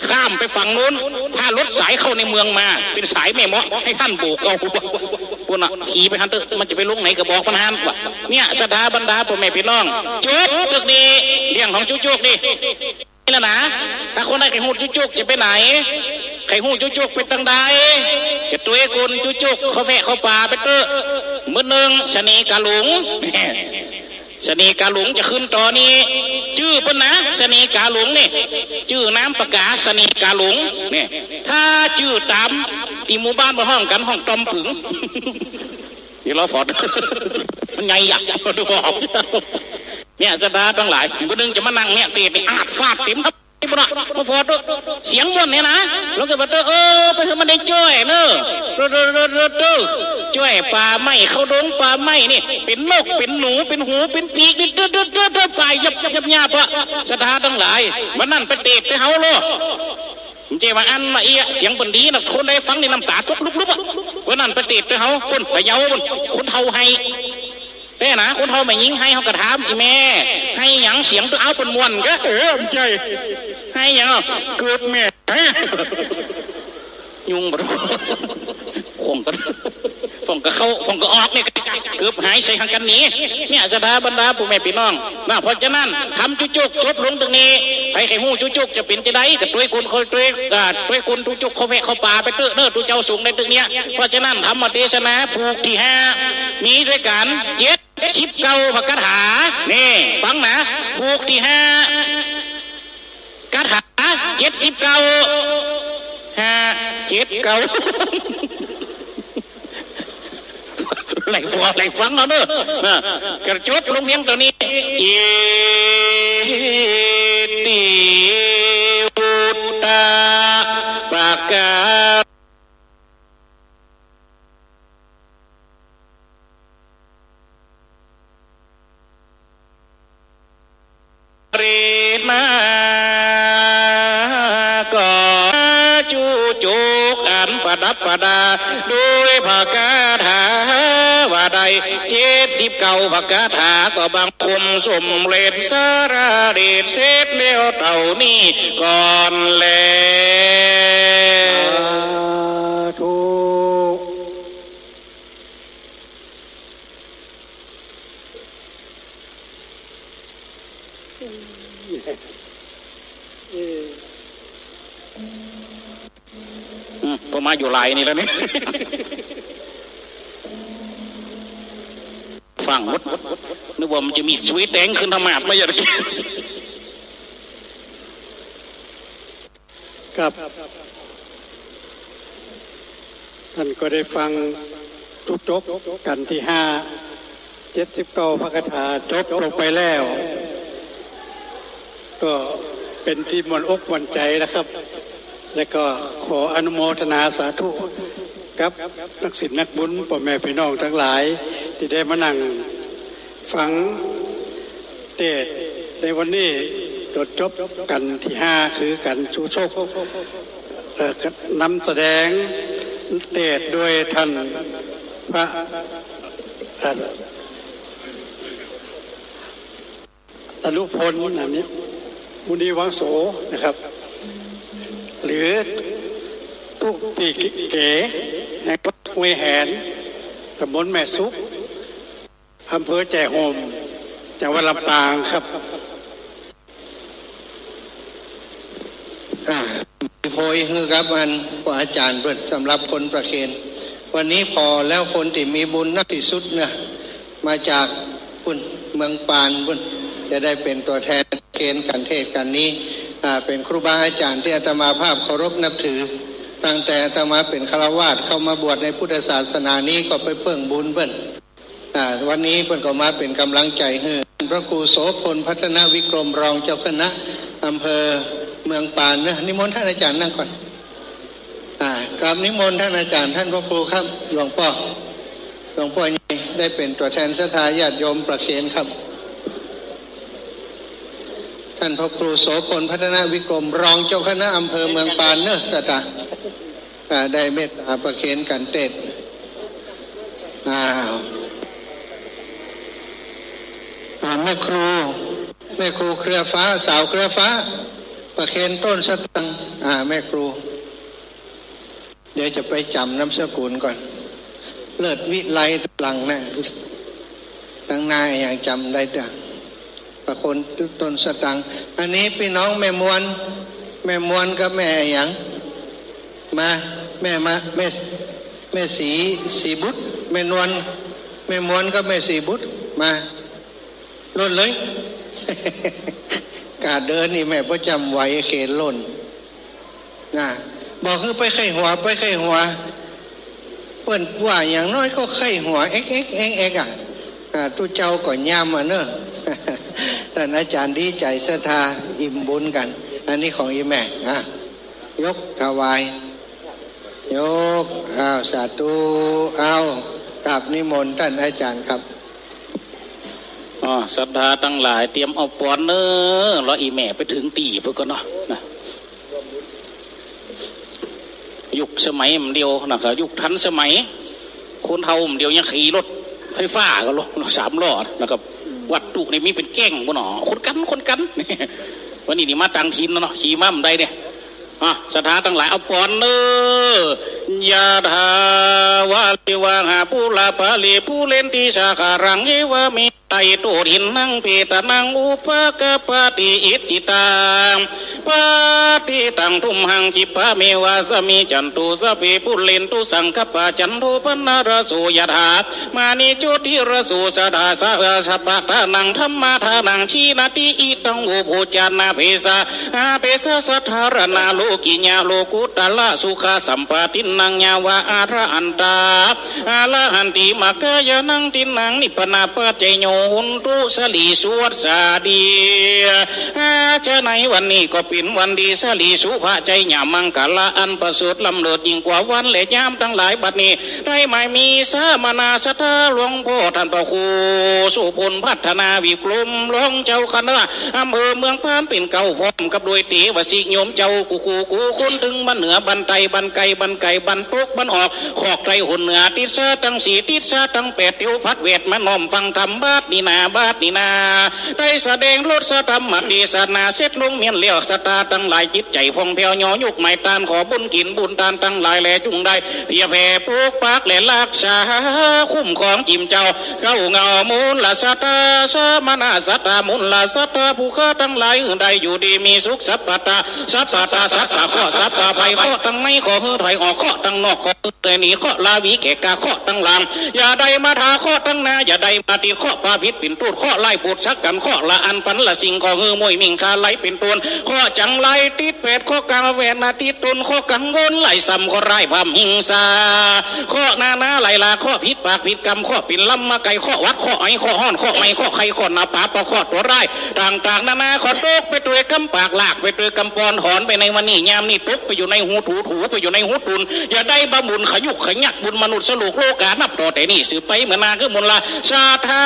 ข้ามไปฝั่งโน้น ถ้ารถสายเข้าในเมืองมา เป๋นสายแม่เมาะ ให้ท่านโบกเอา ปุ้นน่ะ ขี่ไปหั้นเต๊อะ มันจะไปลงไหนก็บอกมันหั้นวะ เนี่ย ศรัทธาบรรดาป้อแม่ปี้น้อง จบเรื่องนี้ เรื่องของจุจุกนี่ นี่แหละนะ ถ้าคนใดใค่ฮู้จุจุกจะไปไหน ใค่ฮู้จุจุกไปตังใด จะตวยกุนจุจุกเข้าแพะเข้าป่าไปเต๊อะ มื้อนึ่งเสน่ห์กาหลง เสน่ห์กาหลงจะขึ้นต๋อนนี้ จื้อเปิ้นนะ เสน่ห์กาหลงนี่ จื้อนามปากกาเสน่ห์กาหลงนี่ ถ้าจื้อต๋ามตี้หมู่บ้านเปิ้นฮ้องกั๋น ฮ้องตอมปึ๋ง นี่รอฟอด มันใหญ่ยักษ์ ดูออก เนี่ย ศรัทธาตังหลาย มื้อนึ่งจะมานั่งเนี่ย เตะไปอาดฟาดเต๋ม ปุ้นน่ะ มาฟอดเต๊อะ เสียงม่วนเนี่ยนะ แล้วก็บอกเต๊อะ เออ ไปหื้อมันได้จ้อยเน่อ เต๊อะ เต๊อะ เต๊อะ เต๊อะ จ้อยป่าไม้ เข้าดงป่าไม้นี่ เป๋นนก เป๋นหนู เป๋นหู เป๋นปีกนี่ เต๊อะ เต๊อะ เต๊อะ เต๊อะ ไปยับยับยับ เพราะศรัทธาตังหลาย วันนั้นไปเตะไปเฮาโล บ่ใจ้ว่าอันละเอียด เสียงเปิ้นดีนะ คนใดฟังนี่น้ำต๋าตกลุบๆ อะ วันนั้นไปเตะไปเฮา ปุ้น พะเยาปุ้น คนเฒ่าไห้ แต๊นะ คนเฒ่าแม่ญิงไห้ เฮาก็ถาม อี่แม่ ไห้หยัง เสียงเต๊อะ อ้าว เปิ้นม่วนก่ะ เออ บ่ใจ้ ไห้หยังอ่ะ เกือบแม่ ยุงบ่ ฟองก็ ฟองก็เข้า ฟองก็ออกเนี่ย เกือบหายใส่หังกั๋นหนี เนี่ย ศรัทธาบรรดาป้อแม่ปี้น้องนะ เพราะฉะนั้น ธรรมจุจุกจบลงตรงนี้ ใผใค่ฮู้จุจุกจะเป๋นจะใด ก็ตวยกุนเข้าตวย อ่า ตวยกุนจุจุกเข้าแพะเข้าป่าไปเต๊อะเน่อ ตุ๊เจ้าสงฆ์ในตึกเนี่ย เพราะฉะนั้น ธรรมเตสนาผูกตี้ห้า มีด้วยกั๋น เจ็ดสิบเก้าพระคาถา นี่ ฟังนะ ผูกตี้ห้า คาถา เจ็ดสิบเก้า ห้า เจ็ด เก้า ไหลฟัง ไหลฟังเอาเน่อ นะ ก็จบลงเพียงเต้านี้ อิติ วุตตะ ปะกา เรนะ ก็จุจุกอันประดับประดา ด้วยพระคาถาว่าได้ เจ็ดสิบเก้าพระคาถาก็บังคมสมเร็จสาระเดชเสร็จแล้วเต้านี้ก่อนแล สาธุ อืม พอมาอยู่หลายนี่แล้วนี่ ฟังหมด นึกว่ามันจะมีสวีทแดงขึ้นธรรมาสน์มาอย่างนี้ ครับ ท่านก็ได้ฟังจุ๊กจกกัณฑ์ตี้ห้า เจ็ดสิบเก้าพระคาถาจบลงไปแล้ว ก็เป๋นตี้ม่วนอกม่วนใจ๋นะครับ และก็ขออนุโมทนาสาธุกับนักศีลนักบุญ ป้อแม่ปี้น้องตังหลาย ตี้ได้มานั่งฟังเตสน์ในวันนี้ จนจบกัณฑ์ตี้ห้า คือกัณฑ์ชูชก เอ่อ นำแสดงเตสน์โดยท่านพระ เอ่อ อนุพล นะ มุนีวังโสนะครับ หรือตุ๊ปี้เก๋ แห่งวัดห้วยแหน ตำบลแม่สุก อำเภอแจ้ห่ม จังหวัดลำปางครับ อ่า โพยหื้อกับอันพระอาจ๋ารย์เปิ้นสำหรับคนประเคน วันนี้ผ่อแล้วคนตี้มีบุญนักตี้สุดเนี่ย มาจากปุ้น เมืองปานปุ้น จะได้เป๋นตั๋วแทนประเคนกัณฑ์เตสน์กัณฑ์นี้ อ่า เป๋นครูบาอาจ๋ารย์ตี้อาตมาภาพเคารพนับถือ ตั้งแต่อาตมาเป๋นฆราวาสเข้ามาบวชในพุทธศาสนานี้ก็ไปเปิ้งบุญเปิ้น อ่า วันนี้เปิ้นก็มาเป๋นก๋ำลังใจ๋หื้อ พระครูโสภณ พัฒนวิกรม รองเจ้าคณะอำเภอเมืองปานเนอะ นิมนต์ท่านอาจ๋ารย์นั่งก่อน อ่า กราบนิมนต์ท่านอาจ๋ารย์ ท่านพระครูครับ หลวงป้อ หลวงป้อใหญ่ได้เป๋นตั๋วแทนศรัทธาญาติโยมประเคนครับ ท่านพระครูโสภณ พัฒนวิกรม รองเจ้าคณะอำเภอเมืองปานเนอะ ศรัทธา อ่า ได้เมตตาประเคนกัณฑ์เตสน์ อ้าว อ่า แม่ครู แม่ครูเครือฟ้า สาวเครือฟ้า ประเคนต้นสะตัง อ่า แม่ครู เดี๋ยวจะไปจ๋ำนามสกุลก่อน เลิศวิไล หลังนะ ตังหน้ายังจ๋ำได้เตื้อ ประเคนต้นสะตัง อันนี้ปี้น้องแม่มวล แม่มวลกับแม่หยัง มา แม่มา แม่ แม่ศรี ศรีบุตร แม่นวล แม่มวลกับแม่ศรีบุตร มา ล่นเลย ก้าเดินนี่แม่ประจ๋ำไหวเขนล่น นะ บ่หื้อไปไข้หัว ไปไข้หัว เปิ้นว่าอย่างน้อยก็ไข้หัว เอ็กเอ็กเอ็กเอ็กอะ อ่า ตุ๊เจ้าก็ย่ำอะเนอะ ต้านอาจ๋ารย์ดีใจ๋ศรัทธา อิ่มบุญกั๋น อันนี้ของอี่แม่ อ่ะ ยกถวาย ยก อ้าว สาธุ อ้าว กราบนิมนต์ต้านอาจ๋ารย์ครับ อ๋อ ศรัทธาตังหลายเตรียมเอาปอนเน้อ รออี่แม่ไปเถิงตี้พุ้นก่อนเนาะ นะ ยุคสมัยบ่าเดี่ยวนะครับ ยุคทันสมัย คนเฒ่าบ่าเดี่ยวยังขี่รถไฟฟ้ากั๋นลอ สามล้อนะครับ วัตถุนี่มีเป๋นแก๊งพุ้นเนาะ คนกั๋น คนกั๋น วันนี้นี่มาต่างถิ่นแล้วเนาะ ขี่มาบ่าใดเนี่ย อ่ะ ศรัทธาตังหลาย เอาปอนเน้อ ยะถา วาริวะหาปูรา ปะริปูเรนติ สาคารัง เอวะเมวะ อิโต ทินนัง เปตานัง อุปะกัปปะติ อิจฉิตัง ปัตถิตัง ตุมหัง ขิปปะเมวะสะมิชชันตุ สัพเพ ปูเรนตุ สังกัปปะ จันโท ปะนะระโส ยะถา มะณิ โชติระโส สะดา สะ สะปะทานัง ธัมมาทานัง จีนะติ อิทัง อุปพุจจานะ เปสา อาเปสะสะทาระณา โลกิยา โลกุตตะระสุขะสัมปะตินนัง ยะวะอะระหันตา อะระหันติ มัคคายานัง ทินนัง นิพพานะปัจจโย โหนตุ สะหลี สวัสสาดี อา จะในวันนี้ก็ เป๋นวันดีสะหลีสุภาชัยยามมังคละอันประเสริฐล้ำเลิศยิ่งกว่าวันและยามตังหลายบัดนี้ ได้มามีสมณะศรัทธาหลวงพ่อต้านพระครูโสภณพัฒนาวิกรม รองเจ้าคณะอำเภอเมืองพานเป๋นเกล้า พร้อมกับโดยเตวสิกโยมเจ้ากู้ๆคน ตึงบ้านเหนือบ้านใต้บ้านไก๋บ้านไก๋บ้านตกบ้านออก คอกไตรหนเหนือติดสาตังสี่ติดสาตังแปด เตียวผัดแวดมาน้อมฟังธรรมบัดนี้นา บัดนี้นา ได้แสดงรสธรรมเตสนาเสร็จลงเมี้ยนแล้ว ศรัทธาตังหลายจิตใจ๋ผ่องแผ้ว ย่อยกหมายตานขอบุญกิ๋นบุญตานตังหลายแลจุ่งได้เพียรแผ่ปกปักและฮักษาคุ้มครองจิ๋มเจ้า เกล้าเงามูลศรัทธา สมณะศรัทธา มูลศรัทธา ผู้ข้าตังหลายหื้อได้อยู่ดีมีสุข สัพพะตา สัพพะตา สัพพะเคราะห์ สัพพะภัย เคราะห์ตังในขอหื้อถอยออก เคราะห์ตังนอกขอหื้อ แต่นี้เคราะห์ลาวีแก่กา เคราะห์ตังหลังอย่าได้มาทา เคราะห์ตังหน้าอย่าได้มาติด เคราะห์พาผิดเป๋นตูด เคราะห์ร้ายปูดสักกั๋น เคราะห์ละอันปันละสิ่งขอหื้อมวยมิ่งคาไหลเป๋นต้น เคราะห์จังไรติดแปด เคราะห์กลางแหวนนาติดต้น เคราะห์กังวลไหลซ้ำ เคราะห์ร้ายพร่ำหิงสา เคราะห์นานาไหลหลาก เคราะห์ผิดปากผิดกำ เคราะห์เป๋นลำมาไก๋ เคราะห์หวัด เคราะห์ไอ เคราะห์ฮ้อน เคราะห์ไหม้ เคราะห์ไข้ เคราะห์หน้าป๋าปอ เคราะห์ตั๋วร้าย ต่างๆ นานา ขอตกไปตวยกำปาก ลากไปตวยกำปอน ถอนไปในวันนี้ยามนี้ ตกไปอยู่ในหูถู ถูไปอยู่ในหูตูน อย่าได้มาบุญขยุกขยักบุญมนุษย์สโลกโลกา นับต่อแต่นี้สืบไปเมื่อหน้าคือมูลศรัทธา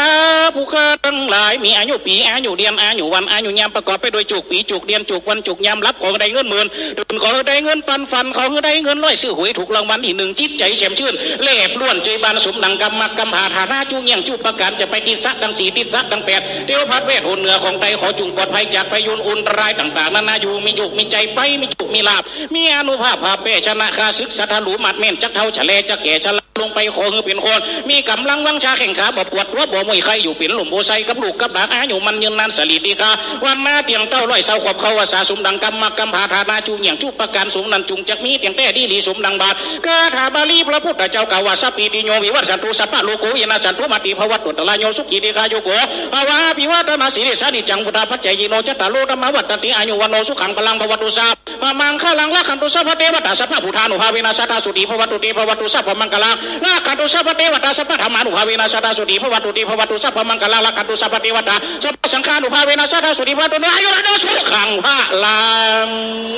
ผู้ข้าตังหลาย มีอายุปี๋ อายุเดือน อายุวัน อายุยาม ประกอบไปโดยจุกปี๋ จุกเดือน จุกวัน จุกยาม หลับขอหื้อได้เงินหมื่น ตื่นขอหื้อได้เงินปัน ฝันขอหื้อได้เงินร้อย ซื้อหวยถูกรางวัลตี้นึ่ง จิตใจ๋แจ่มชื่น แลบล้วนเจิ่งบานสมดังกำมักกำปรารถนา จุเยี่ยงจุประก๋าน จะไปติดสาตังสี่ติดสาตังแปด เตียวผัดแวดหนเหนือของไต ขอจุ่งปลอดภัยจากพายุอันตรายต่างๆ นานา อยู่มีโชคมีชัยไป มีโชคมีลาภ มีอานุภาพผ่าแป้ชนะข้าศึก ศรัทธาหลู่หมัดแม่น จักเฒ่าชะแลจักแก่ชราลงไป ขอหื้อเป๋นคนมีก๋ำลังวังชา แข้งขาบ่ปวด ตั๋วบ่เมื่อย ใค่อยู่เป๋นล่มโพธิ์ไทรกับลูกกับหลาน อายุมั่นยืนนาน สะหลีติฆา วรรณะเตี้ยงเต้า ร้อยเศร้าขวบเข้าพรรษา สมดังกำมักกำปรารถนา จุเยี่ยงจุประก๋าน สมนั้นจุ่งจักมีเตี้ยงแต๊ดีหลีสมดังบาท คาถาบาลีพระพุทธเจ้ากล่าวว่า สัพพีติโยวิวัชชันตุ สัพพะโรโควินัสสันตุ มาติภวัตวันตราโย สุขีติฆายุโกภวะ อภิวาทนสีลิสสะ นิจจังวุฑฒาปะจายิโน จัตตาโรธัมมาวัฑฒันติ อายุวัณโณสุขังพลัง ภะวันตุ สัพพะมังคะลัง รักขันตุ สัพพะเตวะตา สัพพะพุทธานุภาเวนะ สะดาโสติภะวันตุ เตภะวันตุ สัพพะมังคะลัง รักขันตุ สัพพะเตวะตา สัพพะธัมมานุภาเวนะ สะดาโสติภะวันตุ เตภะวันตุ สัพพะมังคะลัง รักขันตุ สัพพะเตวะตา สัพพะสังฆานุภาเวนะ สะดาโสติภะวันตุ อายุวัณโณสุขังพลัง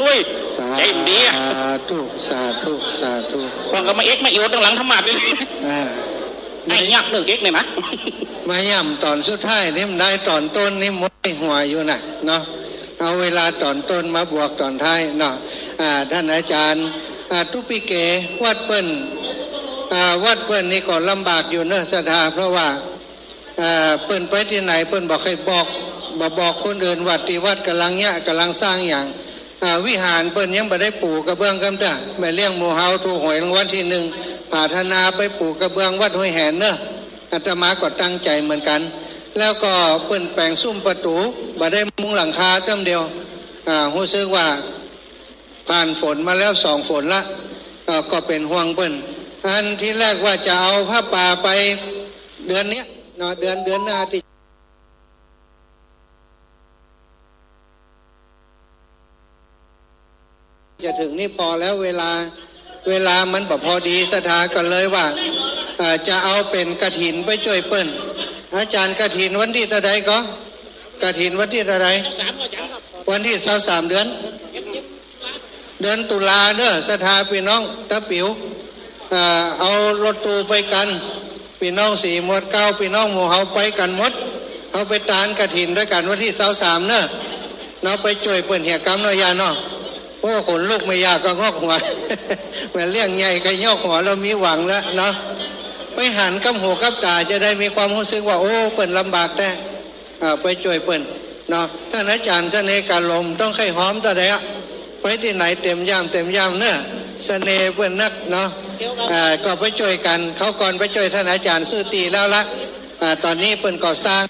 เว้ย สาธุ เจ๋งดีอะ สาธุ สาธุ ฟังก็มาเอ็กมาเอวตังหลังธรรมาสน์นี่ อ่า ไอ้ยักษ์นึ่งเอ็กเนี่ยนะ มาย่ำต๋อนสุดท้ายนี่มันได้ต๋อนต้นนี่มวยหัวอยู่นะเนาะ เอาเวลาต๋อนต้นมาบวกต๋อนท้ายเนาะ อ่า ต้านอาจ๋ารย์ อ่า ตุ๊ปิเก วัดเปิ้น อ่า วัดเปิ้นนี่ก็ลำบากอยู่เนาะศรัทธา เพราะว่า อ่า เปิ้นไปตี้ไหนเปิ้นบ่ใค่บอก บ่บอกคนอื่นว่าตี้วัดก่ำลังเยียะ ก่ำลังสร้างหยัง อ่า วิหารเปิ้นยังบ่ได้ปูกระเบื้องกำเตื้อ แม่เลี้ยงหมู่เฮาถูกหวยรางวัลตี้นึ่ง ปรารถนาไปปูกระเบื้องวัดห้วยแหนเนาะ อาตมาก็ตั้งใจ๋เหมือนกั๋น แล้วก็เปิ้นแป๋งซุ่มประตู๋ บ่ได้มุงหลังคาเตื้อเดียว อ่า ฮู้สึกว่าผ่านฝนมาแล้วสองฝนละ อ่า ก็เป๋นห่วงเปิ้น อันตี้แรกว่าจะเอาผ้าป่าไปเดือนเนี้ยเนาะ เดือน เดือนหน้าตี้ จะเถิงนี่ปอแล้ว เวลา เวลามันบ่ปอดี ศรัทธาก็เลยว่า เอ่อ จะเอาเป๋นกฐินไปจ้วยเปิ้น อาจ๋ารย์ กฐินวันตี้เต้าใดก่อ กฐินวันตี้เต้าใด วันตี้ซาวสาม เดือน เดือนตุลาเนาะ ศรัทธาปี้น้องตะปิ๋ว เอ่อ เอารถตู้ไปกั๋น ปี้น้องศรีหมวดเกล้า ปี้น้องหมู่เฮาไปกั๋นหมด เฮาไปตานกฐินตวยกั๋นวันตี้ซาวสามเนาะ เนาะ ไปจ้วยเปิ้นเหียกำเนาะย่าเนาะ โอ้ ขนลุก แม่ย่าก็งอกหัว แม่เลี้ยงใหญ่ก็งอกหัว เฮามีหวังแล้วเนาะ ไปหันกับหูกับต๋าจะได้มีความฮู้สึกว่า โอ้ เปิ้นลำบากแต๊ อ่า ไปจ้วยเปิ้นเนาะ ต้านอาจ๋ารย์เสน่ห์กาหลงต้องใค่ฮ้อมเต้าใดอะ ไปตี้ไหนเต๋มย่ามเต๋มย่ามเนาะ เสน่ห์เปิ้นนักเนาะ อ่า ก็ไปจ้วยกั๋น คราวก่อนไปจ้วยต้านอาจ๋ารย์ซื้อตี้แล้วละ อ่า ต๋อนนี้เปิ้นก็สร้าง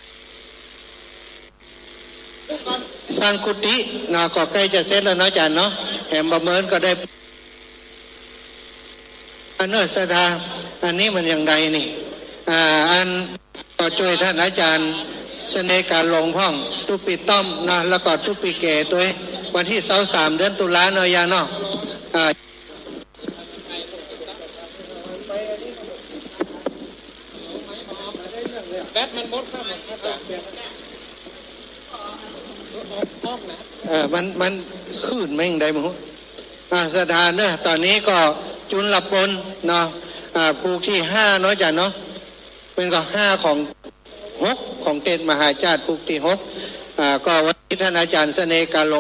สร้างกุฏิเนาะ ก็ใก้จะเสร็จแล้วเนาะอาจ๋ารย์เนาะ แหมบ่เมินก็ได้ อันเนาะศรัทธา อันนี้มันอย่างใดนี่ อ่า อัน ก็จ้วยต้านอาจ๋ารย์เสน่ห์กาหลงพ่อง ตุ๊ปิต้อมนะ แล้วก็ตุ๊ปิเก๋ตวย วันตี้ซาวสาม เดือนตุลาเนาะย่าเนาะ อ่า แบตมันหมดครับ เอ่อ มัน มัน คืนแม่งได้มั้ง อ่า ศรัทธาเนอะ ต๋อนนี้ก็จุลปนเนาะ อ่า ผูกตี้ห้าเนาะอาจ๋ารย์เนาะ มันก็ห้าของหกของเตชมหาจ้าด ผูกตี้หก อ่า ก็วันนี้ต้านอาจ๋ารย์เสน่ห์ กาหลง